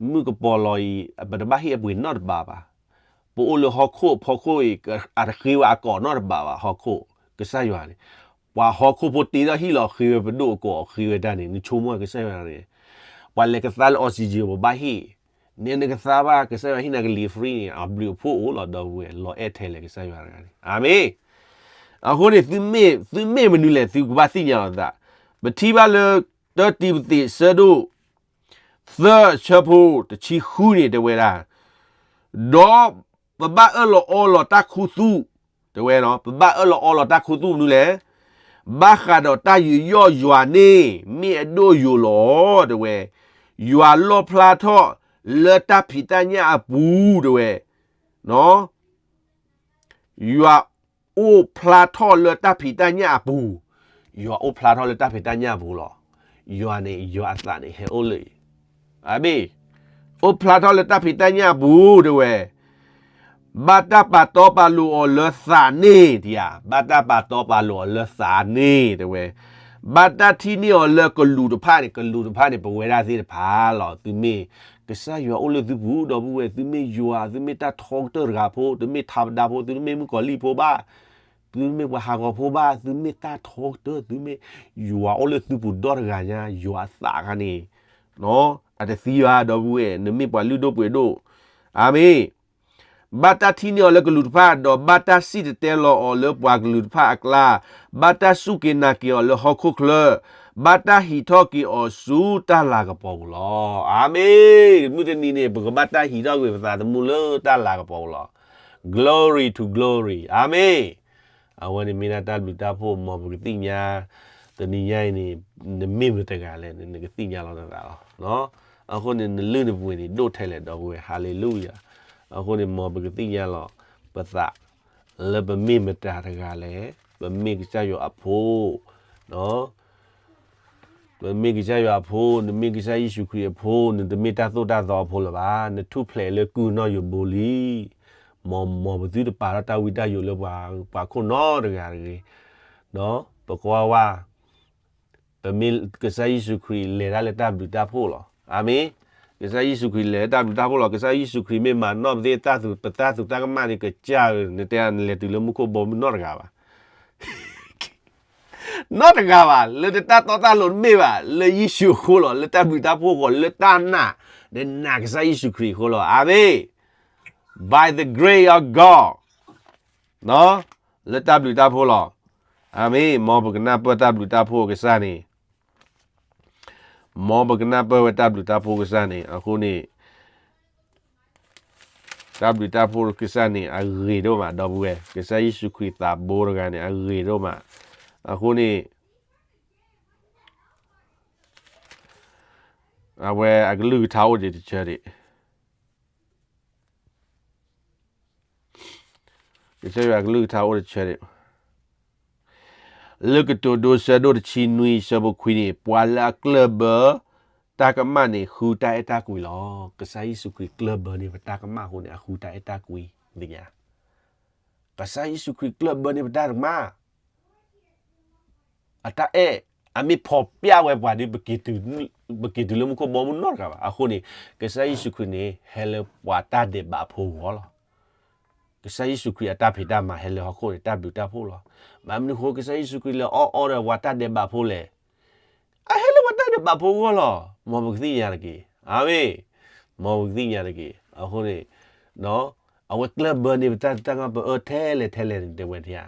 မုၢ်ကပီၤလီၤအံၤ ပတဘၣ်ဟ့ၣ်အပှ့ၤနီတဘးဘၣ်. ပအိၣ်လၢဟီၣ်ခိၣ်ဖီခိၣ်အံၤ အတဃ့ဝဲအကိာ်နီတဘးဘၣ်, ဟီၣ်ခိၣ်, ကစၢ်ယွၤန့ၣ် ပှၤဟီၣ်ခိၣ်ဖိတ့ထီၣ်ဟံၣ်လီၤ ဃ့ဝဲပဒိၣ်အကိာ် ဃ့ဝဲတၢ်န့ၣ် နဆိကမိၣ်ဝဲကစၢ်ယွၤန့ၣ် ပှၤလဲၤကသါလၢ oxygen ပဘၣ်ဟ့ၣ်, နဲနကသါဘၣ် ကစၢ်ယွၤဟ့ၣ်နၤကလံၤ free န့ၣ် အဘျုးအဖှိၣ်အိၣ်လီၤ ဒီပုၢ်ဝဲၢ်, လီၤအဲၣ်ထဲလဲၣ်ကစၢ်ယွၤတဂၤန့ၣ် အၤမ့ၣ်. အဃိန့ၣ် သုမ့ၢ်မနုၤလဲၣ် သုကဘၣ်သ့ၣ်ညါလီၤသး, ပထံၣ်ဘၣ်လၢ တၢတံၤမသ့း ဆၢဒိၣ် သၢ ဆၢဖိတဆံဃုန့ၣ် တဲဝဲဒၣ်, ဒီးပဘၣ်အၢၣ်လီၤအီလီၤတၢ်ခူသူၣ်, တဲဝဲ, ပဘၣ်အၢၣ်လီၤအီလီၤတၢ်ခူသူၣ်မနုၤလဲၣ်, ဘၣ်ဃးဒီးတၢ်ယူးယီၣ်ယွၤန့ၣ် မ့ၢ်အဒိၣ်ယိာ်လီၤ, တဲဝဲ, ယွၤလီၣ်ဖျါထီၣ်လၢတၢ်ဖံးတၢ်ညၣ်အပူၤ, တဲဝဲ, ယွၤအိၣ်ဖျါထီၣ်လၢတၢ်ဖံးတၢ်ညၣ်အပူၤ, ယွၤအိၣ်ဖျါထီၣ်လၢတၢ်ဖံးတၢ်ညၣ်အပူၤလီၤ. ယွၤန့ၣ် ယွၤအသးန့ၣ် ဟဲအိၣ်လၢ အဘ့ၣ်, အိၣ်ဖျါထီၣ်လၢတၢ်ဖံးတၢ်ညၣ်အပူၤ တဲဝဲ, ဘၣ်တၢ်ပာ်တီပာ်လိၤအီၤလၢသးန့ၣ်, ဘၣ်တၢ်ပာ်တီပာ်လိၤအီၤလၢသးန့ၣ် တဲဝဲ, ဘၣ်တၢ်ထံၣ်န့ၢ်အီၤလၢကလူးတဖၣ်န့ၣ်, ကလူးတဖၣ်န့ၣ် ပဝဲဒၣ်သ့ၣ်တဖၣ်လီၤ. သုမ့ၢ်ကစၢ်ယွၤအိၣ်လၢသုပူၤ ဒီပုၢ်ဝဲၢ်, သုမ့ၢ်ယွၤ, သုမ့ၢ်တၢ်ထီကတၢၢ်တဂၤဖိ, သုမ့ၢ်ထးပဒါဖိ, သုမ့ၢ်မုၣ်ကီၤလံၢ်ဖိဘၣ်, သုမ့ၢ်ပှၤဟးဂီၤဖိဘၣ်, သုမ့ၢ်တၢ်ထီကတၢၢ်, သုမ့ၢ်ယွၤအိၣ်လၢသုပူၤဒီတဂၤညါ, ယွၤအသးခါန့ၣ် အတသံဘၣ် ဒီပုၢ်ဝဲၢ်, နမ့ၢ်ပှၤလုၢ်ဒိၣ်ပှ့ၤဒိၣ်, အၤမ့ၣ်. ဘၣ်တၢ်ထံၣ်န့ၢ်အီၤလၢကလူးတဖၣ်, ဒီးဘၣ်တၢ်စံၣ်တဲၤတဲလီၤအီၤလၢပှၤကလုာ်တဖၣ်အကျါ, ဘၣ်တၢ်စူၢ်က့ၤနာ်က့ၤအီၤလၢဟီၣ်ခိၣ်ချၢ, ဘၣ်တၢ်ဟံးထီၣ်က့ၤအီၤဆူတၢ်လၤကပီၤပူၤလီၤ. အၤမ့ၣ်. မုၢ်တနံၤန့ၣ် ပကဘၣ်တၢ်ဟံးထီၣ်ကွံာ်ပသးသမူလၢတၢ်လၤကပီၤပူၤလီၤ. Glory to glory. အၤမ့ၣ်. အဝဲန့ၣ်မ့ၢ်ဒၣ်တၢ်ဘျုးတၢ်ဖှိၣ် မ်ပကသ့ၣ်ညါ, တနံၤညါအံၤန့ၣ် နမ့ၢ်မတၤတဂၤလဲၣ် နကသ့ၣ်ညါလီၤနသးလီၤ. အဃိန့ၣ် နလုၢ်နပှ့ၤန့ၣ် ဒိၣ်ထဲလဲၣ်ဒီပုၢ်ဝဲၢ်, ဟါလ့လူယၤ. အဃိန့ၣ် မ်ပကသ့ၣ်ညါလီၤပသး လၢပမ့ၢ်မတၤတဂၤလဲၣ်, ပမ့ၢ်ကစၢ်ယွၤအဖိ, ပမ့ၢ်ကစၢ်ယွၤအဖိ, နမ့ၢ်ကစၢ်ယ့ၣ်ၡူးခရံာ်အဖိ, နတမ့ၢ်တၢ်သိၣ်တၢ်သီအဖိလၢၤဘၣ်, နထူၣ်ဖျဲးလၢကုၢ်နီၣ်ယိၤဘိလံ. မ်, မ်ပသုတပာ်ထီၣ်တၢ်ဝံတၢ်ယိးလၢပှၤ, ပှၤခိၣ်နီတဂၤတဂ့ၤ, ပကွၢ်ဝဲ ပမ့ၢ်ကစၢ်ယ့ၣ်ၡူးခရံာ်လဲၤတၢ်လၢတၢ်ဘျုးတၢ်ဖှိၣ်လီၤ. အၤမ့ၣ်. ကစၢ်ယ့ၣ်ၡူးခရံာ်လဲၤလၢတၢ်ဘျုးတၢ်ဖှိၣ်လီၤ. ကစၢ်ယ့ၣ်ၡူးခရံာ်မ့ၢ်မၤနီၣ်ပသ့ၣ်တၢ်သူၣ်, ပတၢ်သူၣ်တၢ်ကမၣ်န့ၣ် ကစၢ်ဧၢ, နတဲနလဲၤတုၤလၢမူခိၣ်ဘီမုၢ်နီတဂၤဘၣ်. နီတဂၤဘၣ်, လၢတၢ်တီတၢ်လိၤတမ့ၢ်ဘၣ်, လၢယ့ၣ်ၡူးအဃိလီၤ, လၢတၢ်ဘျုးတၢ်ဖှိၣ်အဃိ, လၢတၢ်နာ်, နနာ်ကစၢ်ယ့ၣ်ၡူးခရံာ်အဃိလီၤ. အၤမ့ၣ်. By the grace of God. လၢတၢ်ဘျုးတၢ်ဖှိၣ်လီၤ. အၤမ့ၣ်. မ်ပကနၢ်ပၢၢ်တၢ်ဘျုးတၢ်ဖှိၣ်ကစၢ်န့ၣ်, မ်ပကနၢ်ပၢၢ်ဝဲတၢ်ဘျုးတၢ်ဖှိၣ်ကစၢ်န့ၣ်, အဃိန့ၣ် တၢ်ဘျုးတၢ်ဖှိၣ်ကစၢ်န့ၣ် အဂ့ၤဒိၣ်မး ဒီပုၢ်ဝဲၢ်, ကစၢ်ယ့ၣ်ၡူးခရံာ်သးဘိတဂၤန့ၣ် အဂ့ၤဒိၣ်မး. အဃိန့ၣ် အဝဲအကလုၢ်ကထါအိၣ်ဒံးတဆၢဒံး, ကစၢ်ယွၤအကလုၢ်ကထါအိၣ်တဆၢဒံး, လၢကတိၤဒိ ဆၢဒိၣ်တဆံနွံ ဆၢဖိခွံန့ၣ်, ပှၤလၢအကျၢၢ်ဘၢတၢ်ကမၣ်န့ၣ် ဃုတၢ်အဲၣ်တၢ်ကွံလီၤ. ကစၢ်ယ့ၣ်ၡူးခရံာ်ကျၢၢ်ဘၢန့ၢ်ပတၢ်ကမၣ်အဃိန့ၣ် အဃုတၢ်အဲၣ်တၢ်ကွံ, သ့ၣ်ညါ, ကစၢ်ယ့ၣ်ၡူးခရံာ်ကျၢၢ်ဘၢန့ၢ်ပတၢ်ကမၣ် အတၢ်အဲၣ်, အမ့ၢ်ဖီၣ်ပျၢ်ဝဲပှၤဒီး ပက့ၤတုၤလၢမူခိၣ်ဘီမုၢ်နီတဂၤဘၣ်. အဃိန့ၣ် ကစၢ်ယ့ၣ်ၡူးခရံာ်န့ၣ် ဟဲလၢပှၤတၢ်ဒဲးဘးဖိအဂီၢ်လီၤ. ကစၢ်ယ့ၣ်ၡူးခရံာ်အတၢ်ဖံးတၢ်မၤဟဲလၢဟီၣ်ခိၣ်န့ၣ် တၢ်ဘျုးတၢ်ဖှိၣ်လီၤ. ဘၣ်မနုၤအဃိ ကစၢ်ယ့ၣ်ၡူးခရံာ်လဲၤအီၣ်အီဒီးပှၤတၢ်ဒဲးဘးဖိလဲၣ်. အဟဲလၢပှၤတၢ်ဒဲးဘးဖိအဂီၢ်လီၤ. မ်ပကသ့ၣ်ညါတက့ၢ်. အၤမ့ၣ်. မ်ပကသ့ၣ်ညါတက့ၢ်. အဃိန့ၣ် အဝဲကျၢၢ်ဘၢန့ၢ်ပတၢ်, တၢ်ကမၣ် ပအၢထဲလဲၣ်ထဲလဲၣ်န့ၣ် တဲဝဲဒၣ်,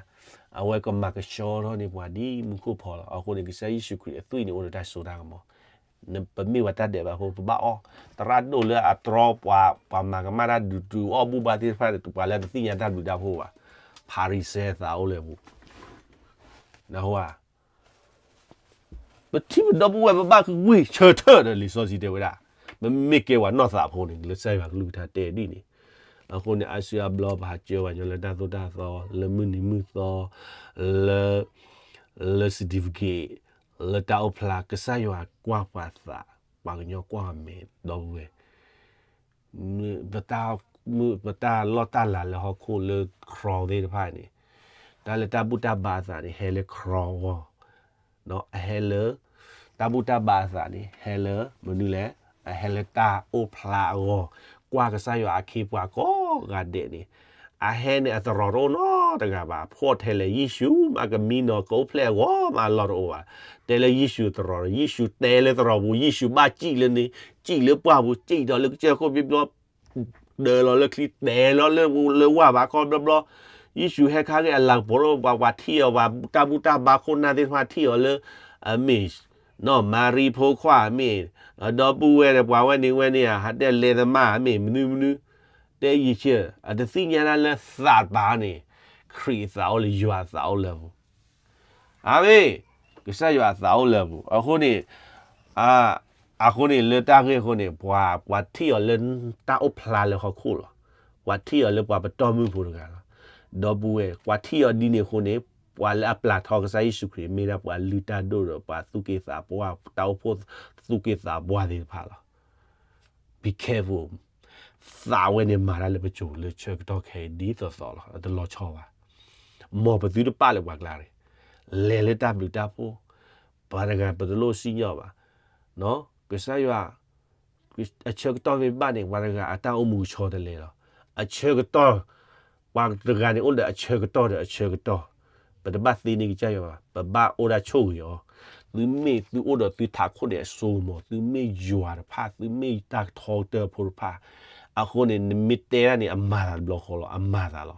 အဝဲကမၤကဆှီထီၣ်န့ၢ်ပှၤဒ်မူခိၣ်ဖီလီၤ. အဃိန့ၣ် ကစၢ်ယ့ၣ်ၡူးခရံာ်အသွံၣ်န့ၣ် အိၣ်ဒီးတၢ်စိတၢ်ကမီၤ, ပမ့ၢ်ပှၤတၢ်ဒဲးဘးဖိ ပဘၣ်အီၣ်, သရၣ်ဒိၣ်လၢအတြီပှၤ, ပှၤမၤကမၣ်တၢ်ဒုးတုၤအီၣ်ဘူၣ်ဘါသ့ၣ်တဖၣ်န့ၣ် ပှၤလၢတသ့ၣ်ညါတၢ်ဘျုးတၢ်ဖှိၣ်ဘၣ်, ဖၤရံၤၡဲသးအိၣ်လၢပူၤ, နၢ်ဟူဧါ. ပထံပဒီပုၢ်ဝဲၢ် ပဘၣ်ကဝံၢ်ဆၢထၢၣ်ဒီး လံာ်စီဆှံတဲဝဲဒၣ်, ပမ့ၢ်ကဲပှၤနီၢ်သးဖိန့ၣ် လၢကစၢ်ယွၤကလုၢ်ကထါတဲဒ်န့ၣ်. အဃိန့ၣ် အါစုအါဘျီ ပဟးစၢၤပှၤကညီလၢတၢ်သိၣ်တၢ်သီ, လၢမုၢ်နံၤမုၢ်သီ, လၢ, လၢ certificate, လၢတၢ်အိၣ်ဖျါ, ကစၢ်ယွၤကွၢ်ပှၤသး, ပှၤကညီကွၢ်အမဲာ် ဒီပုၢ်ဝဲၢ် ပတၢ်လီၢ်တၢ်လၤလၢဟီၣ်ခိၣ်လၢ crown သ့ၣ်တဖၣ်န့ၣ်, တၢ်လၢတၢ်ဘူၣ်တၢ်ဘါအသးန့ၣ် ဟဲလၢ crown အဂီၢ်, အဟဲလၢ တၢ်ဘူၣ်တၢ်ဘါအသးန့ၣ် ဟဲလၢမနုၤလဲၣ်, အဟဲလၢတၢ်အိၣ်ဖျါအဂီၢ်, ကွၢ်ကစၢ်ယွၤအခ့အပှၤကိးဂၤဒဲးန့ၣ်, အဟဲန့ၣ်အသရိာ်တအိၣ်နီတဂၤဘၣ်, ဖှီၣ်ထဲလဲၣ် ယ့ၣ်ၡူးမးကမံနီၤ ကအိၣ်ဖျဲၣ်အဂီၢ်မးအလီၢ်တအိၣ်ဘၣ်, တဲလၢယ့ၣ်ၡူးသရိာ်ဒီး ယ့ၣ်ၡူးတဲလၢသရိာ်ပူၤ, ယ့ၣ်ၡူးဘၣ်စံၣ်လၢန့ၣ်, စံၣ်လၢပှၢ်ပူၤ, စံၣ်ဒီးလၢကစၢၢ်ခိၣ်ဘျီဘျီ ဒၢးလီၤလၢချံ တဲလီၤလၢဝၢ်ဘၣ်ခီဘျီဘျီ, ယ့ၣ်ၡူးဟဲခါဂ့ၢ်အလၤကပီၤဒီး ပှၤ, ပှၤထံၣ်အီၤ ပှၤတၢ်ဘူၣ်တၢ်ဘါခိၣ်နၢ်သ့ၣ်တဖၣ်ထံၣ်အီၤလၢ အမ့ၢ် နီၢ်မၤရံဖိခွါအမ့ၢ်, ဒီပုၢ်ဝဲၢ်ဒီးပှၤဝဲန့ၣ်ဝဲန့ၣ်ဧါ, ဟးတဲလဲၤသမါအမ့ၢ် မနုၤမနုၤ, တဲယံာ်ဆၢ, အတသ့ၣ်ညါဒၣ်လၢသးတပၤန့ၣ်, ခရံာ်အသးအိၣ်လၢယွၤအသးအိၣ်လၢအပူၤ အၤမ့ၣ်, ကစၢ်ယွၤအသးအိၣ်လၢအပူၤ, အဃိန့ၣ်, အဃိန့ၣ်လၢတၢ်ဂ့ၢ်အဃိန့ၣ် ပှၤ, ပှၤထံၣ်အီၤလၢတၢ်အိၣ်ဖျါလၢဟီၣ်ခိၣ်လီၤ, ပှၤထံၣ်အီၤလၢပှၤပတီၢ်မုၢ်ဖိတဂၤလီၤ, ဒီပုၢ်ဝဲၢ် ပှၤထံၣ်အီၤဒ်န့ၣ်အဃိန့ၣ်, ပှၤလၢအပျၢ်ထီကစၢ်ယ့ၣ်ၡူးခရံာ် မ့ၢ်ဒၣ်ပှၤလုၢ်တၢ်ဒိၣ်ဒီးပှၤသူၣ်က့သးပှၢ်, တၢ်အိၣ်ဖှိၣ်သူၣ်က့သးပှၢ်သ့ၣ်တဖၣ်လီၤ. Be careful. သးဝဲန့ၣ်မၤတၢ်လၢပစိၤလၢဆၢကတီၢ်ခဲအံၤဒ်သိးသိးလီၤ, တလီၤဆီဘၣ်, မ်ပသုတပာ်လၢပှၤကျါန့ၣ်, လဲၤလၢတၢ်ဘျုးတၢ်ဖှိၣ်, ပှၤတဂၤပတလိၣ်စံၣ်ညီၣ်ဘၣ်, ကစၢ်ယွၤ အဆၢကတီၢ်မ့ၢ်ဘၣ်န့ၣ် ပှၤတဂၤအတၢ်အိၣ်မူကဆှီတလဲလီၤ, အဆၢကတီၢ်, ပှၤတဂၤန့ၣ်အိၣ်ဒီးအဆၢကတီၢ်ဒီးအဆၢကတီၢ်, ပတဘၣ်သ့န့ၢ်ကစၢ်ယွၤဘၣ်, ပဘၣ်အိၣ်ဒၣ်ဆိၣ်ဂ့ၤအီၤ, သုမ့ၢ်သုအိၣ်ဒီးသုထးခိၣ်န့ၣ်အစိကမီၤ, သုမ့ၢ်ယွၤတဖၣ်, သုမ့ၢ်တၢ်ကထီကတၢၢ်ဖိတဖၣ်, အဃိန့ၣ် နမ့ၢ်တဲဒၣ်န့ၣ် အမၤသးတဘျီဃီလီၤ, အမၤသးလီၤ.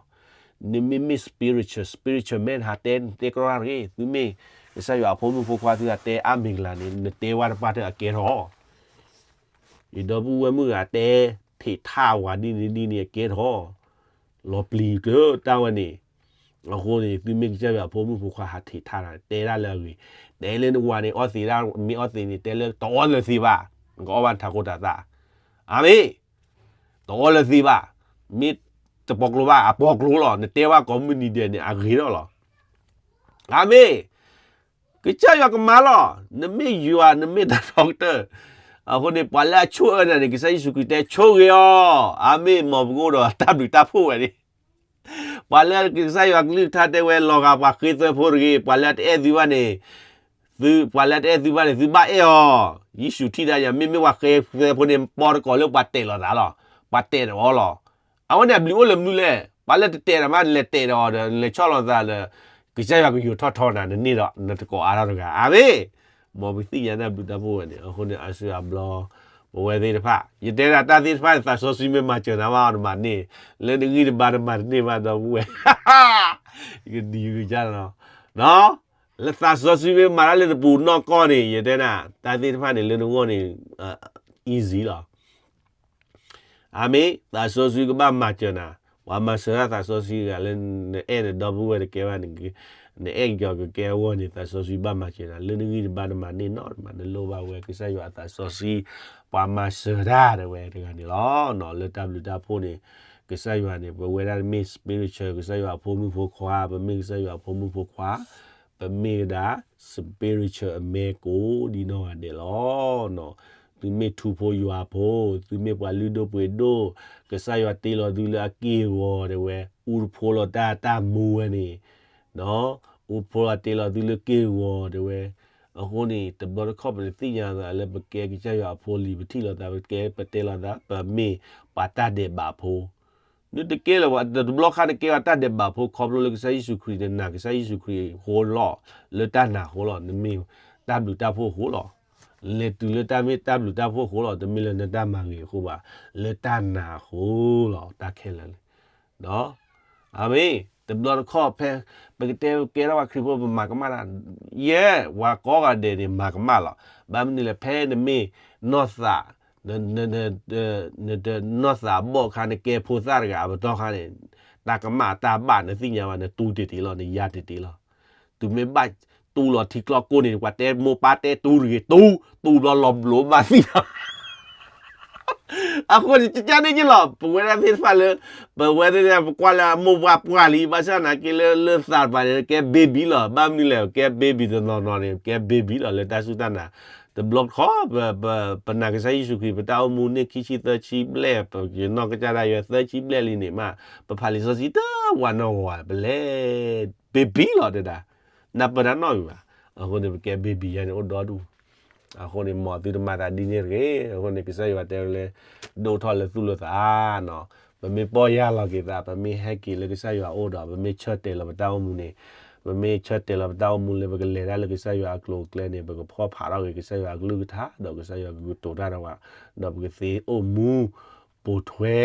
နမ့မ့ၢ် spiritual, spiritual man ဟးတဲ တဲကြီတဂ့ၤ, သုမ့ၢ်ကစၢ်ယွၤအဖိမုၣ်ဖိခွါ သုဟးတဲအါမ့ၢ်ကလၤန့ၣ် နတဲဝဲတပၢ်တၢၢ်အကဲထီၣ် ယဒီပုၢ်ဝဲၢ်မုၣ်ဂၤတဲ ထံးထၣ်ဝၤဒ်န့ၣ်ဒ်န့ၣ်အကဲထီၣ်, လီၤပျံၤကျၢၤတၢ်ဝဲန့ၣ်, အဃိန့ၣ် သုမ့ၢ်ကစၢ်ယွၤအဖိမုၣ်ဖိခွါဟးထံးထၣ်တၢ် တဲဒၣ်လၢအဂ့ၤ, တဲလၢနဝၤန့ၣ် အီသံးဒၣ် မ့ၢ်အီသံးန့ၣ် တဲလၢတအီလၢသံးဘၣ်, နကအီၣ်ဘၣ်နထးခိၣ်တၤသၣ်, အၤမ့ၣ် တအီလၢသံးဘၣ်, မ့ၢ်တပီၤကျိၤဘၣ် အပီၤကျိၤလီၤ, နတဲဘၣ်ကိးမုၢ်နံၤဒဲးန့ၣ် အဂ့ၤထီၣ်လီၤ. အၤမ့ၣ်, ကစၢ်ယွၤကမၤလီၤ, နမ့ၢ်ယွၤ နမ့ၢ်တၢ်ဒီကတၢၢ်, အဃိန့ၣ် ပှၤလၢအဆိၣ်အၢနၤန့ၣ် ကစၢ်ယ့ၣ်ၡူးခရံာ်တဲဆိၣ်ဂ့ၤအီၤ, အၤမ့ၣ်, မ်ပကအိၣ်ဒီးတၢ်ဘျုးတၢ်ဖှိၣ်ဝဲန့ၣ် ပှၤလၢကစၢ်ယွၤကလုၢ်ကထါတဲဝဲ လီၤဂာ်ပှၤဃ့သွဲဖိတဂ့ၤ, ပှၤလၢတအဲၣ်သုဘၣ်န့ၣ်, သု, ပှၤလၢတအဲၣ်သုဘၣ်န့ၣ် သုဘၣ်အဲၣ်အီၤ, ယ့ၣ်ၡူးထံၣ်ဒၣ်ယၤ မ့မ့ၢ်ပှၤဃ့သွဲဖိန့ၣ် ပီတကိးလၢပှၤတဲာ်လီၤသးလီၤ, ပှၤတဲာ်ဒီးအီၤလီၤ. အဝဲန့ၣ်အဘျုးအိၣ်လၢမနုၤလဲၣ်, ပှၤလၢတတဲာ်တၢ်မး နလဲၤတဲာ်ဒီးအီၤဒီး နလဲၤဆီၣ်လီၤသးဒီး ကစၢ်ယွၤကယိၤထီၣ်ထီနၤ နန့ၢ်ဒီးနတကိးအါထီၣ်တဂၤ, အၤမ့ၣ်, မ်ပသ့ၣ်ညါတၢ်ဘျုးတၢ်ဖှိၣ်ဝဲန့ၣ်, အဃိန့ၣ် အါစုအါဘျီ ပဝဲသ့ၣ်တဖၣ် ယတဲဒၣ်တၢ်သ့ၣ်တဖၣ်န့ၣ် သးစီဆှံမ့ၢ်မၤစၢၤနၤမး နမၤန့ၢ်, လၢနဂံၢ်နဘါနမၤတန့ၢ်ဘၣ်ဒီပုၢ်ဝဲၢ်, ယကဒံးယကဒါလီၤ, လၢသးစီဆှံမ့ၢ်မၤတၢ်လၢနပူၤနီၢ်ကီၢ်န့ၣ် ယတဲနၤ တၢ်သ့ၣ်တဖၣ်န့ၣ် လၢနဂီၢ်န့ၣ် easy လီၤ. အၤမ့ၣ်, သးစီဆှံကဘၣ်မၤစၢၤနၤ, ပှၤမၤစၢၤတၢ်သးစီဆှံတဂၤလၢ နအဲၣ်နဒီပုၢ်ဝဲၢ်တကဲဘၣ်န့ၣ်, နအဲၣ်ကီၤကကဲအဂီၢ်န့ၣ် သးစီဆှံဘၣ်မၤစၢၤနၤ, လၢနဂံၢ်နဘါနမၤန့ၢ်နီတမံၤ နလိၣ်ဘၣ်ဝဲကစၢ်ယွၤအသးစီဆှံ, ပှၤမၤစၢၤတၢ်ဒၣ်ဝဲတဂၤန့ၣ်လီၤ. လၢတၢ်ဘျုးတၢ်ဖှိၣ်န့ၣ် ကစၢ်ယွၤန့ၣ် ပဝဲဒၣ်မ့ၢ် spiritual ကစၢ်ယွၤအဖိမုၣ်ဖိခွါ, ပမ့ၢ်ကစၢ်ယွၤအဖိမုၣ်ဖိခွါ, ပမ့ၢ်ဝဲဒၣ် spiritual အမဲကိးဒ်နီၢ်ဂၤဒဲးလီၤ. သုမ့ၢ်ထူဖိယွၤဖိ, သုမ့ၢ်ပှၤလုၢ်ဒိၣ်ပှ့ၤဒိၣ်, ကစၢ်ယွၤတ့လီၤသုလၢအက့ၢ်အဂီၤတဲဝဲ, အူတဖိလီၤတၢ်တၢ်မူဝဲန့ၣ်, အူတဖိလီၤတ့လီၤသုလၢက့ၢ်အဂီၤတဲဝဲ, အဃိန့ၣ် တဘျီတခီၣ်ပတသ့ၣ်ညါသးလၢပကဲကစၢ်ယွၤအဖိလံၤ ပထံၣ်လိာ်သး ပကဲပတဲလိာ်သး ပမ့ၢ်ပှၤတၢ်ဒဲးဘးဖိ နတကဲလၢၤဘၣ်, တဘျီခါနကဲဝဲတၢ်ဒဲးဘးဖိ ခီဖျိလၢကစၢ်ယ့ၣ်ၡူးခရံာ် နနာ်ကစၢ်ယ့ၣ်ၡူးခရံာ်အဃိလီၤ, လၢတၢ်နာ်အဃိလီၤ, နမ့ၢ်တၢ်ဘျုးတၢ်ဖှိၣ်အဃိလီၤ. လဲၤတုၤလၢတၢ်မ့ၢ်တၢ်ဘျုးတၢ်ဖှိၣ်အဃိလီၤ, တမ့ၢ်လၢနတၢ်မၤဂ့ၤအဃိဘၣ်, လၢတၢ်နာ်အဃိလီၤ, တၢ်ခဲလၢာ်န့ၣ် အၤမ့ၣ်, တဘျီတခီၣ်ဖဲ ပကတဲကဲထီၣ်ပှၤခရံာ်ဖိ ပမၤကမၣ်တၢ်, ယဲၢ် ပှၤကိးဂၤဒဲးန့ၣ် မၤကမၣ်လီၤ. ဘၣ်မနုၤလဲၣ်, ဖဲနမ့ၢ်နီၢ်သး နတနီၢ်သးဘီၣ်အခါ နကဲဖိသၣ်တဂၤအပတီၢ်ခါန့ၣ်, တၢ်ကမၣ်တၢ်ဘၣ် နသ့ၣ်ညါဘၣ်, နတူတ့ၢ်တ့ၢ်လီၤ, နယါတ့ၢ်တ့ၢ်လီၤ. တုၤမ့ၢ်ဘၣ်တူလီၤထံကျီကိၢ်န့ၣ် ပှၤတဲမိၢ်ပၢ်တဲတူတဂ့ၤ, တူ, တူဘျီလီၤဘျိးဘၣ်သံလီၤ. အဃိန့ၣ် ကကန့ၣ်က့လီၤ, ပဝဲဒၣ်သ့ၣ်တဖၣ်လၢ ပဝဲသ့ၣ်တဖၣ် ပကွၢ်လၢအမိၢ်ပှၢ်ပှၢ်လံ, ဘၣ်ဆၣ်သနာ်က့လၢ လၢသးတပၤန့ၣ် ကဲ baby လီၤ. ဘၣ်မနုၤလဲၣ်, ကဲ baby တနီၤနီၤန့ၣ် ကဲ baby လီၤ လၢတၢ်စူၢ်တၢ်နာ်. တဘျီတခီၣ် ပနာ်ကစၢ်ယ့ၣ်ၡူးခရံာ် ပတၢ်အိၣ်မူန့ၢ်ခံဆံသၢဆံဘျဲၣ်, ပနီၢ်ကစၢ်ဒၣ်ယွၤသၢဆံဘျဲၣ်လံန့ၣ်မး, ပဖးလံာ်စီဆှံတဝးနီၢ်ဂီၤ ပလဲၤ baby လီၤတဲဒၣ်, နၢ်ပၢၢ်တၢ်နီတမံၤဘၣ်. အဃိန့ၣ် ပကဲ baby ယါန့ၣ်အိၣ်ဒီဒူၣ်. အဃိန့ၣ် မ်သုတမၤသးဒ်န့ၣ်တဂ့ၤ. အဃိန့ၣ် ကစၢ်ယွၤတဲဝဲလၢ ဒိၣ်ထီၣ်လၢသူၣ်လၢသးနီၤ. ပမ့ၢ်ပီၢ်ယၢ်လီၤက့ၤသး, ပမ့ၢ်ဟဲက့ၤလၢကစၢ်ယွၤအအိၣ်ဒီး ပမ့ၢ်ဆၢတဲာ်လီၤပတၢ်အိၣ်မူန့ၣ်, ပမ့ၢ်ဆၢတဲာ်လီၤပတၢ်အိၣ်မူလၢပကလဲၤတၢ်လၢကစၢ်ယွၤအကျိၤအကျဲန့ၣ် ပကဖီၣ်ဖးထီၣ်က့ၤကစၢ်ယွၤအကလုၢ်ကထါ ဒီးကစၢ်ယွၤကကတိၤတၢ်ဒီးပှၤ, ဒီးပကသ့အိၣ်မူပိာ်ထွဲ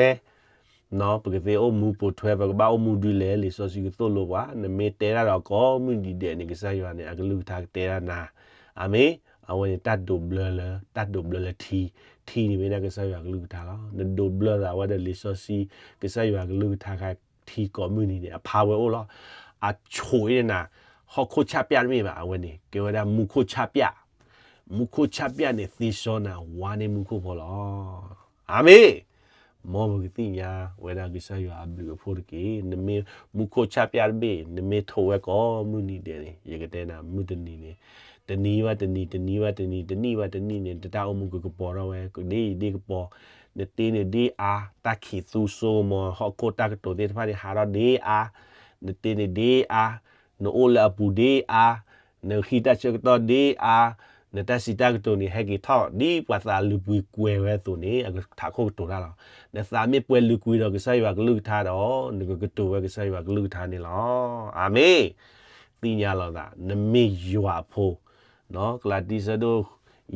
ပကသ့အိၣ်မူပိာ်ထွဲ ပကဘၣ်အိၣ်မူဒ်လဲၣ်, လံာ်စီဆှံကသိၣ်လိပှၤ, နမ့ၢ်တဲတၢ်ဒီးကိးမုၢ်နံၤဒဲးန့ၣ် ကစၢ်ယွၤန့ၣ် အကလုၢ်ကထါကတဲတၢ်နၤ. အၤမ့ၣ်. အဝဲန့ၣ် တၢ်ဒိးဘျၢလၢ, တၢ်ဒိးဘျၢလၢထံ, ထံန့ၣ်မ့ၢ်ဒၣ်ကစၢ်ယွၤကလုၢ်ကထါလီၤ. နဒိးဘျၢသးဝဲဒီးလံာ်စီဆှံ, ကစၢ်ယွၤကလုၢ်ကထါခါထံကိးမုၢ်နံၤန့ၣ် အဖးဝဲအိၣ်လီၤ. အဆိၣ်အ့ၣ်နၤ, ဟီၣ်ခိၣ်ဆၣ်ပျၢ်တမ့ၢ်ဘၣ်, အဝဲန့ၣ် ကဲဝဲဒၣ်မူခိၣ်ဆၣ်ပျၢ်, မူခိၣ်ဆၣ်ပျၢ်န့ၣ် သ့စီနၤဝါန့ၢ်မူခိၣ်ဖိလီၤ. အၤမ့ၣ်. မ်ပကသ့ၣ်ညါဝဲဒၣ်ကစၢ်ယွၤအဘျုးအဖှိၣ်တက့ၢ်. နမ့ၢ်မူခိၣ်ဆၣ်ပျၢ်တဘ့ၣ်, နမ့ၢ်ထိးဝဲကိးမုၢ်နံၤဒဲးန့ၣ်, ယကတဲနၤ မုၢ်တနံၤန့ၣ်, တနံၤဘၣ်တနံၤ, တနံၤဘၣ်တနံၤ, တနံၣ်ဘၣ်တနံၣ်န့ၣ် နတၢ်အိၣ်မူကကပီၤထီၣ်ဝဲ, ကဒ့အံၤဒ့ကပီၤ, နတ့န့ၣ်ဒ့အါ, တၢ်ခံးသူစိကမီၤ, ဟီၣ်ခိၣ်တၢ်ကတိၤသ့ၣ်တဖၣ်န့ၣ် ဟးထီၣ်ဒ့အါ, နတ့န့ၣ်ဒ့အါ, နအိၣ်လၢအပူၤဒ့အါ, နဟံးတၢ်ဆၢကတီၢ်ဒ့အါ, နတၢ်စံးတၢ်ကတိၤန့ၣ် ဟဲက့ၤထီၣ်ဒ်ပှၤသးလုာ်ပှ့ၤကွဲၤဝဲအသိးန့ၣ် အကထးခိၣ်ကတိၤတၢ်လီၤ. နသးမ့ၢ်ပှဲၤလုာ်ကွံာ်ဒီးကစၢ်ယွၤကလုၢ်ကထါဒီး နကကတိၤဝဲကစၢ်ယွၤကလုၢ်ကထါန့ၣ်လီၤ. အၤမ့ၣ်. သ့ၣ်ညါလီၤသး, နမ့ၢ်ယွၤအဖိ, ကလၤတံ ဆၢဒိၣ်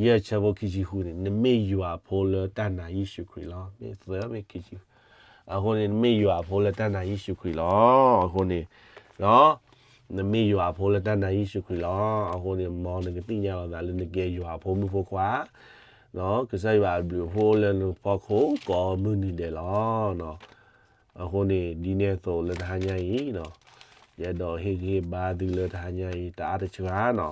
ယဲၢ်ဆၢဖိခံဆံဃုန့ၣ် နမ့ၢ်ယွၤအဖိလၢတၢ်နာ်ယ့ၣ်ၡူးခရံာ်လီၤ. မ့ၢ်သၢမ့ၢ်ခံဆံဃု, အဃိန့ၣ် နမ့ၢ်ယွၤအဖိလၢတၢ်နာ်ယ့ၣ်ၡူးခရံာ်လီၤ. အဃိန့ၣ် နမ့ၢ်ယွၤအဖိလၢတၢ်နာ်ယ့ၣ်ၡူးခရံာ်လီၤ. အဃိန့ၣ် မ်နကသ့ၣ်ညါလီၤသးလၢနကဲယွၤအဖိမုၣ်ဖိခွါ, ကစၢ်ယွၤအဘျုးအဖှိၣ်အိၣ်လၢနဖီခိၣ်ကိးမုၢ်နံၤဒဲးလီၤ. အဃိန့ၣ် ဒ်န့ၣ်အသိးလၢတဟါညါအံၤ, ယအဲၣ်ဒိးဟ့ၣ်ဂံၢ်ဟ့ၣ်ဘါသုလၢတဟါညါအံၤ တအါတစှၤနီၤ.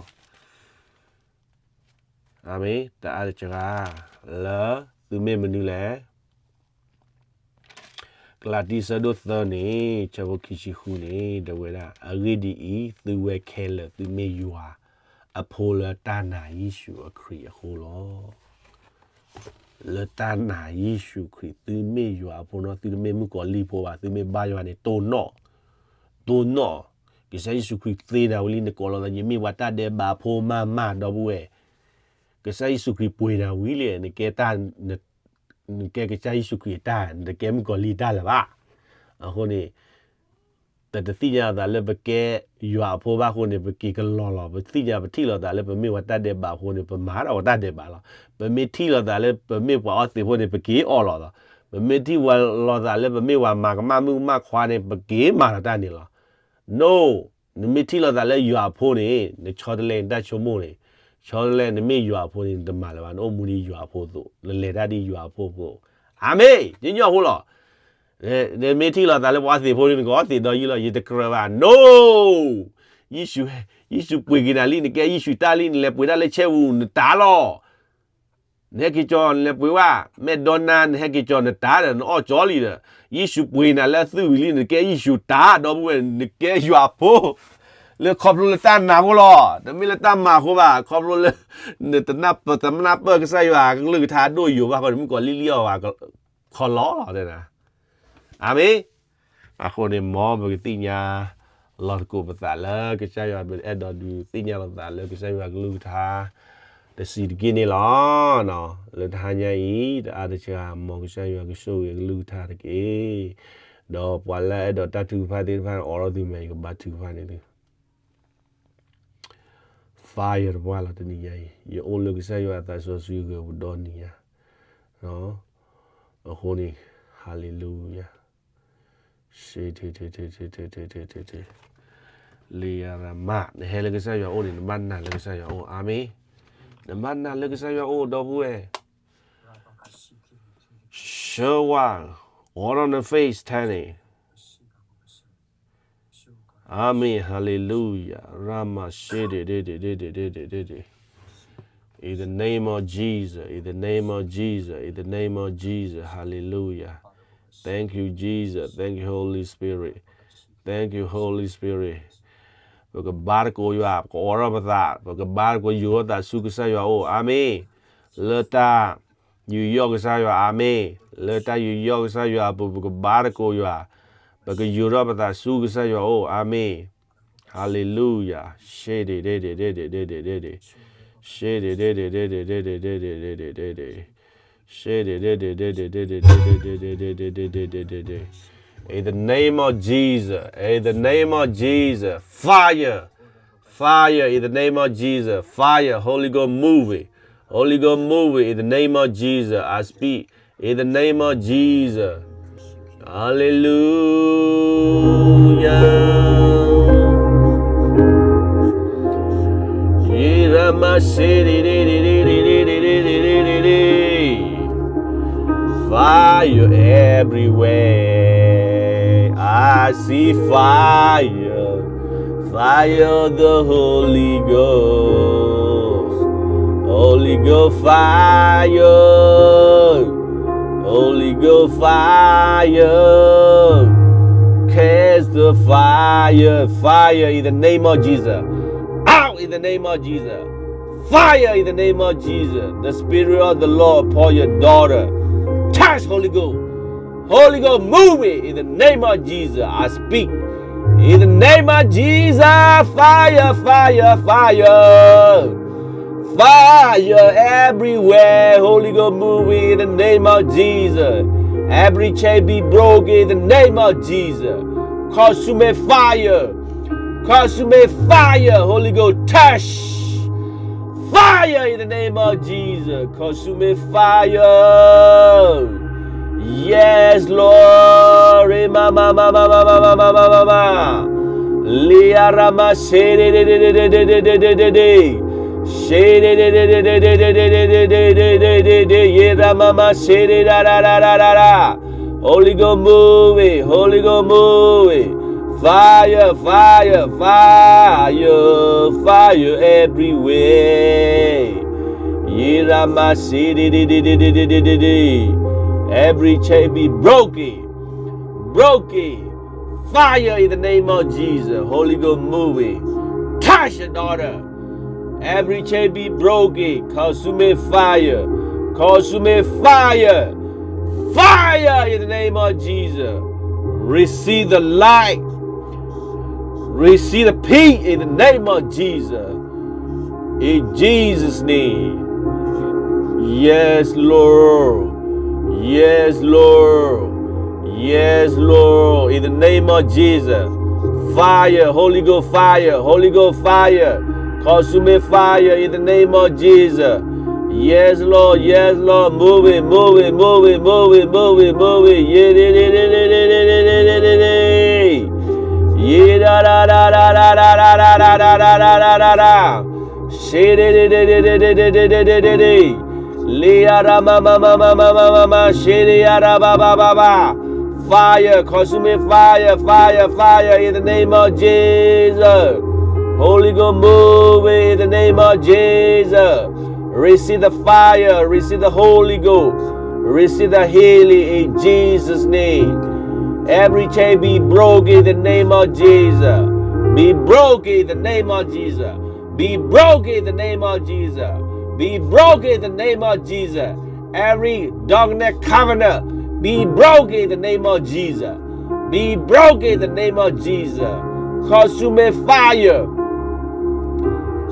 အၤမ့ၣ်, တအါတစှၤ, လၢသုမ့ၢ်မနုၤလဲၣ်. ကလၤတံ ဆၢဒိၣ်သၢန့ၣ် ဆၢဖိခံဆံဃုန့ၣ် တဲဝဲဒၣ်, အဂ့ၢ်ဒ်အံၤ, သုဝဲခဲလၢာ်သုမ့ၢ်ယွၤအဖိလၢတၢ်နာ်ယ့ၣ်ၡူးအခရံာ်အဃိလီၤ. လၢတၢ်နာ်ယ့ၣ်ၡူးခရံာ် သုမ့ၢ်ယွၤအဖိနီၤ, သုတမ့ၢ်မုၣ်ကီၤလံၢ်ဖိဘၣ်, သုမ့ၢ်ဘါယွၤန့ၣ် တိၢ်နီၣ်, တိၢ်နီၣ်, ကစၢ်ယ့ၣ်ၡူးခရံာ်သ့နၤဝံၤလံ နကိးလီၤသး ယမ့ၢ်ပှၤတၢ်ဒဲးဘးဖိမးမး ဒီပုၢ်ဝဲၢ်, ကစၢ်ယ့ၣ်ၡူးခရံာ်ပှ့ၤနၤဝံၤလံ နကဲတၢ် နကဲကစၢ်ယ့ၣ်ၡူးခရံာ်အတၢ်, နတကဲမုၣ်ကီၤလံၢ်အတၢ်လၢၤဘၣ်. အဃိန့ၣ် တတသ့ၣ်ညါသးလၢပကဲယွၤအဖိဘၣ်အဃိန့ၣ် ပက့ၤကလီၤလီၤ. ပသ့ၣ်ညါ ပထံၣ်လိာ်သးလၢပမ့ၢ်ပှၤတၢ်ဒဲးဘးအဃိန့ၣ် ပမၤဒီးပှၤတၢ်ဒဲးဘးလီၤ. ပမ့ၢ်ထံၣ်လိာ်သးလၢပမ့ၢ်ပှၤအီသံးဖိန့ၣ် ပက့ၤအီၣ်လီၤလီၤ. ပမ့ၢ်ထံၣ်လိာ်သးလၢပမ့ၢ်ပှၤမၤကမၣ်မုၣ်ကမၣ်ခွါန့ၣ် ပက့ၤမၤဒီးတၢ်န့ၣ်လီၤ. နအိၣ်, နမ့ၢ်ထံၣ်လိာ်သးလၢယွၤအဖိန့ၣ် နဆီတလဲနတၢ်ဆိကမိၣ်န့ၣ်, ဆီတလဲ နမ့ၢ်ယွၤအဖိန့ၣ် နတမၤလၢၤဘၣ်, နအိၣ်မူဒ်ယွၤအဖိအသိး, နလဲၤတၢ်ဒ်ယွၤအဖိအသိး. အၤမ့ၣ်, ကညီၢ်ဖိလီၤ. နမ့ၢ်ထံၣ်လိာ်သးလၢပှၤအီသံးဖိန့ၣ် နကအီသံးဒီးယံာ်လီၤ, ယတကြၢးဘၣ်, no! ယ့ၣ်ၡူး, ယ့ၣ်ၡူးပှ့ၤက့ၤနၤလံ, နကဲယ့ၣ်ၡူးတၢ်လံ, နလဲၤပှ့ၤတၢ်လၢဆဲပူၤ နတၢ်လီၤ. နဟဲက့ၤကၠီ နလဲၤပှ့ၤဝဲ, မဲာ်ဒီနၤ နဟဲက့ၤကၠီ နတၢ်ဒီး နအီၣ်ကၠီလံဒီး, ယ့ၣ်ၡူးပှ့ၤနၤလၢအသွံၣ်ဝံၤလံ, နကဲယ့ၣ်ၡူးတၢ် ဒီပုၢ်ဝဲၢ်, နကဲယွၤအဖိ လၢခီဖျိလၢတၢ်နာ်အဃိလီၤ. တမ့ၢ်လၢတၢ်မၤအဃိဘၣ်, ခီဖျိလၢ နတနၢ်ပၢၢ်ကစၢ်ယွၤကလုၢ်ကထါဒိၣ်ယိာ်ဘၣ်ဃိန့ၣ် မုၣ်ကီၤလံၢ်လံၣ်အီၣ်ဝဲ ခီလီၤလီၤ. အၤမ့ၣ်. အဃိန့ၣ် မ်ပကသ့ၣ်ညါ လီၤသကိးပသးလၢကစၢ်ယွၤ အဲၣ်ဒိးဒုးသ့ၣ်ညါလိာ်သးလၢကစၢ်ယွၤကလုၢ်ကထါ တဆံးတက့ၢ်န့ၣ်လီၤ. လၢတဟါညါအံၤ တအါတစှၤ မ်ကစၢ်ယွၤကဆိၣ်ဂ့ၤကလုၢ်ကထါတက့ၢ်. ဒီးပှၤလၢအဲၣ်ဒိးတၢ်ထုကဖၣ်သ့ၣ်တဖၣ် အိးထီၣ်သုမဲာ် ယကဘါထုကဖၣ်န့ၢ်သု fire တပှၢ်လီၤ တနံၤညါအံၤ ယအိၣ်လၢကစၢ်ယွၤအသးစီဆှံဂၢၤပဒီနံၤညါ အဃိန့ၣ် hallelujah လံာ်ယရမၤ နဟဲလၢကစၢ်ယွၤအိၣ်န့ၣ် နဘၣ်နာ်လၢကစၢ်ယွၤအိၣ် အၤမ့ၣ်. နဘၣ်နာ်လၢကစၢ်ယွၤအိၣ် ဒီပုၢ်ဝဲၢ် ဆၢဝါ all on the face ထဲန့ၣ် Amen. Hallelujah. Rama shede de de de de de de de de. In the name of Jesus, in the name of Jesus, in the name of Jesus. Hallelujah. Thank you, Jesus. Thank you, Holy Spirit. Thank you, Holy Spirit. ပကဘါသကိးယွၤ, ပကအိးထီၣ်ပသး, ပကဘါသကိးယူာ်ထီၣ်သးဆူကစၢ်ယွၤအအိၣ်. အၤမ့ၣ်. လၢတၢ် ယူးယီၣ်ကစၢ်ယွၤ, အၤမ့ၣ်. လၢတၢ်ယူးယီၣ်ကစၢ်ယွၤအပူၤ ပကဘါသကိးယွၤ, ပကယူာ်ထီၣ်ပသးဆူကစၢ်ယွၤအအိၣ်, အၤမ့ၣ်. Hallelujah. ရှ့ဒ့ၣ်ဒ့ၣ်ဒ့ၣ်ဒ့ၣ်ဒ့ၣ်ဒ့ၣ်ဒ့ၣ်ဒ့ၣ်ဒ့ၣ်, ရှ့ဒ့ၣ်ဒ့ၣ်ဒ့ၣ်ဒ့ၣ်ဒ့ၣ်ဒ့ၣ်ဒ့ၣ်ဒ့ၣ်ဒ့ၣ်, ရှ့ဒ့ၣ်ဒ့ၣ်ဒ့ၣ်ဒ့ၣ်ဒ့ၣ်ဒ့ၣ်ဒ့ၣ်ဒ့ၣ်ဒ့ၣ်ဒ့ၣ်ဒ့ၣ်ဒ့ၣ်ဒ့ၣ်ဒ့ၣ်. In the name of Jesus, in the name of Jesus, fire. Fire in the name of Jesus. Fire. Holy Ghost, move it. Holy Ghost, move it in the name of Jesus. I speak in the name of Jesus. Hallelujah. Fire everywhere. I see fire. Fire of the Holy Ghost. Holy Ghost fire. Holy Ghost fire. Catch the fire. Fire in the name of Jesus. Out in the name of Jesus. Fire in the name of Jesus. The Spirit of the Lord upon your daughter. Touch, Holy Ghost. Holy Ghost, move it in the name of Jesus. I speak in the name of Jesus. Fire, fire, fire. Fire everywhere. Holy Ghost, move it in the name of Jesus. Every chain be broken in the name of Jesus. Consuming fire. Consuming fire. Holy Ghost, touch. Fire in the name of Jesus. Consuming fire. Yes, Lord. Re ma ma ma ma ma ma ma ma ma ma ma. Le a ra ma se de de de de de de de de de de. She de de de de de de de de de de de de de de. Ye ra ma ma se de da da da da da da. Holy Ghost move it. Holy Ghost move it. Fire, fire, fire, fire everywhere. Yirama city, every chain be broken, broken. Fire in the name of Jesus. Holy Ghost move it. Touch your daughter. Every chain be broken. Consuming fire. Consuming fire. Fire in the name of Jesus. Receive the light. Receive the peace in the name of Jesus. In Jesus' name. Yes, Lord. Yes, Lord. Yes, Lord. In the name of Jesus. Fire, Holy Ghost fire, Holy Ghost fire. Consuming fire in the name of Jesus. Yes, Lord. Yes, Lord. Move it, move it, move it, move it, move it, move it. Yeah, yeah, yeah, yeah, yeah, yeah, yeah, yeah, yeah, yeah, yeah. Yeah, da, da, da, da, da, da, da, da, da, da, da, da, da, da, da. Shit, it, it, it, it, it, it, it, it, it, it. Liara ma ma ma ma ma ma ma ma, shit, yara ba ba ba ba. Fire, consuming fire, fire, fire in the name of Jesus. Holy Ghost, move in the name of Jesus. Receive the fire, receive the Holy Ghost, receive the healing in Jesus' name. Every chain be broken in the name of Jesus. Be broken in the name of Jesus. Be broken in the name of Jesus. Be broken in the name of Jesus. Every darkness covenant be broken in the name of Jesus. Be broken in the name of Jesus. Consuming fire.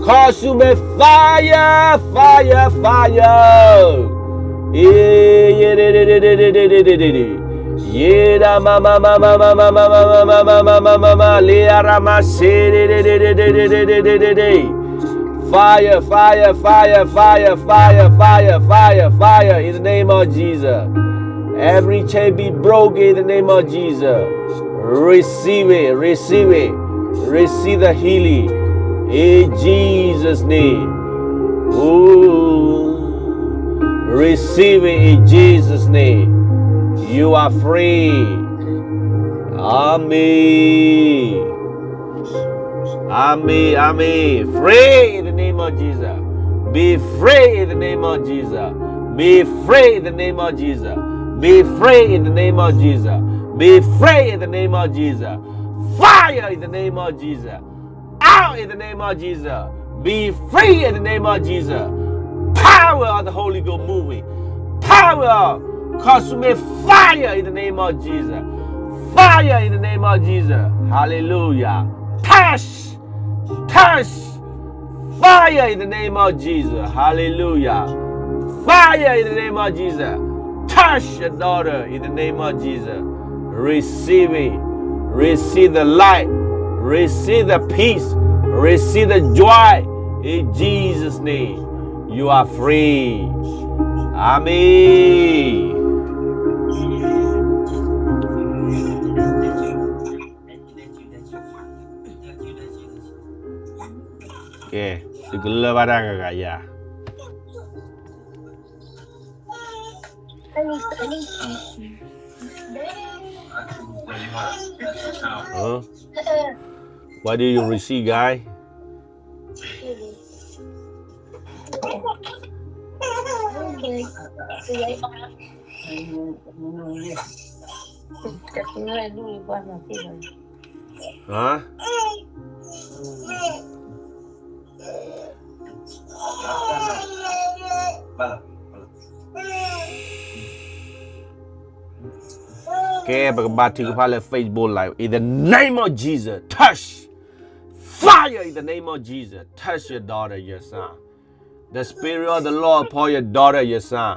Consuming fire, fire, fire. Eh, yeah, de, de, de, de, de, de, de, de, de, de. Yeda ma ma ma ma ma ma ma ma ma ma ma ma ma ma ma ma, le ara ma se, de, de, de, de, de, de, de, de, de, de, de. Fire, fire, fire, fire, fire, fire, fire, fire, fire in the name of Jesus. Every chain be broken in the name of Jesus. Receive it, receive it, receive the healing in Jesus' name. Ooh, receive it in Jesus' name. You are free. Amen. Amen, amen. Free in the name of Jesus. Be free in the name of Jesus. Be free in the name of Jesus. Be free in the name of Jesus. Be free in the name of Jesus. Fire in the name of Jesus. Out in the name of Jesus. Be free in the name of Jesus. Power of the Holy Ghost moving. Power of consuming fire in the name of Jesus. Fire in the name of Jesus. Hallelujah. Touch. Touch. Fire in the name of Jesus. Hallelujah. Fire in the name of Jesus. Touch your daughter in the name of Jesus. Receive it. Receive the light. Receive the peace. Receive the joy. In Jesus' name, you are free. Amen. Okay, တကလၢဘၣ်တၢ်ဂၤဂၤယၤ. Huh? What do you receive, guy? Huh? Okay, ပကဘါထုကဖၣ်လၢ Facebook Live. In the name of Jesus, touch. Fire in the name of Jesus. Touch your daughter, your son. The Spirit of the Lord upon your daughter, your son.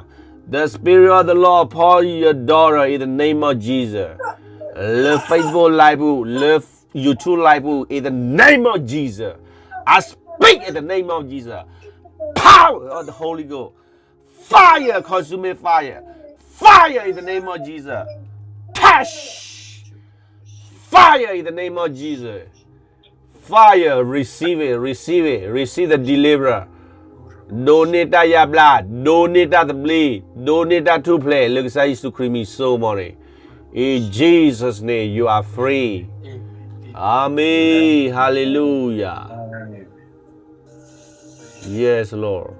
The Spirit of the Lord upon your daughter in the name of Jesus. လၢ Facebook Live ပူၤ, လၢ YouTube Live ပူၤ, in the name of Jesus. I speak in the name of Jesus. power of the Holy Ghost. Fire, consuming fire. Fire in the name of Jesus. Touch. Fire in the name of Jesus. Fire, receive it, receive it, receive the deliverer. ဒိးန့ၢ်တၢ်ယါဘျါ, ဒိးန့ၢ်တၢ်သဘျ့, ဒိးန့ၢ်တၢ်ထူၣ်ဖျဲး လၢကစၢ်ယ့ၣ်ၡူးခရံာ်မံၤစိကမီၤန့ၣ်. In Jesus' name, you are free. Amen. Hallelujah. Yes, Lord.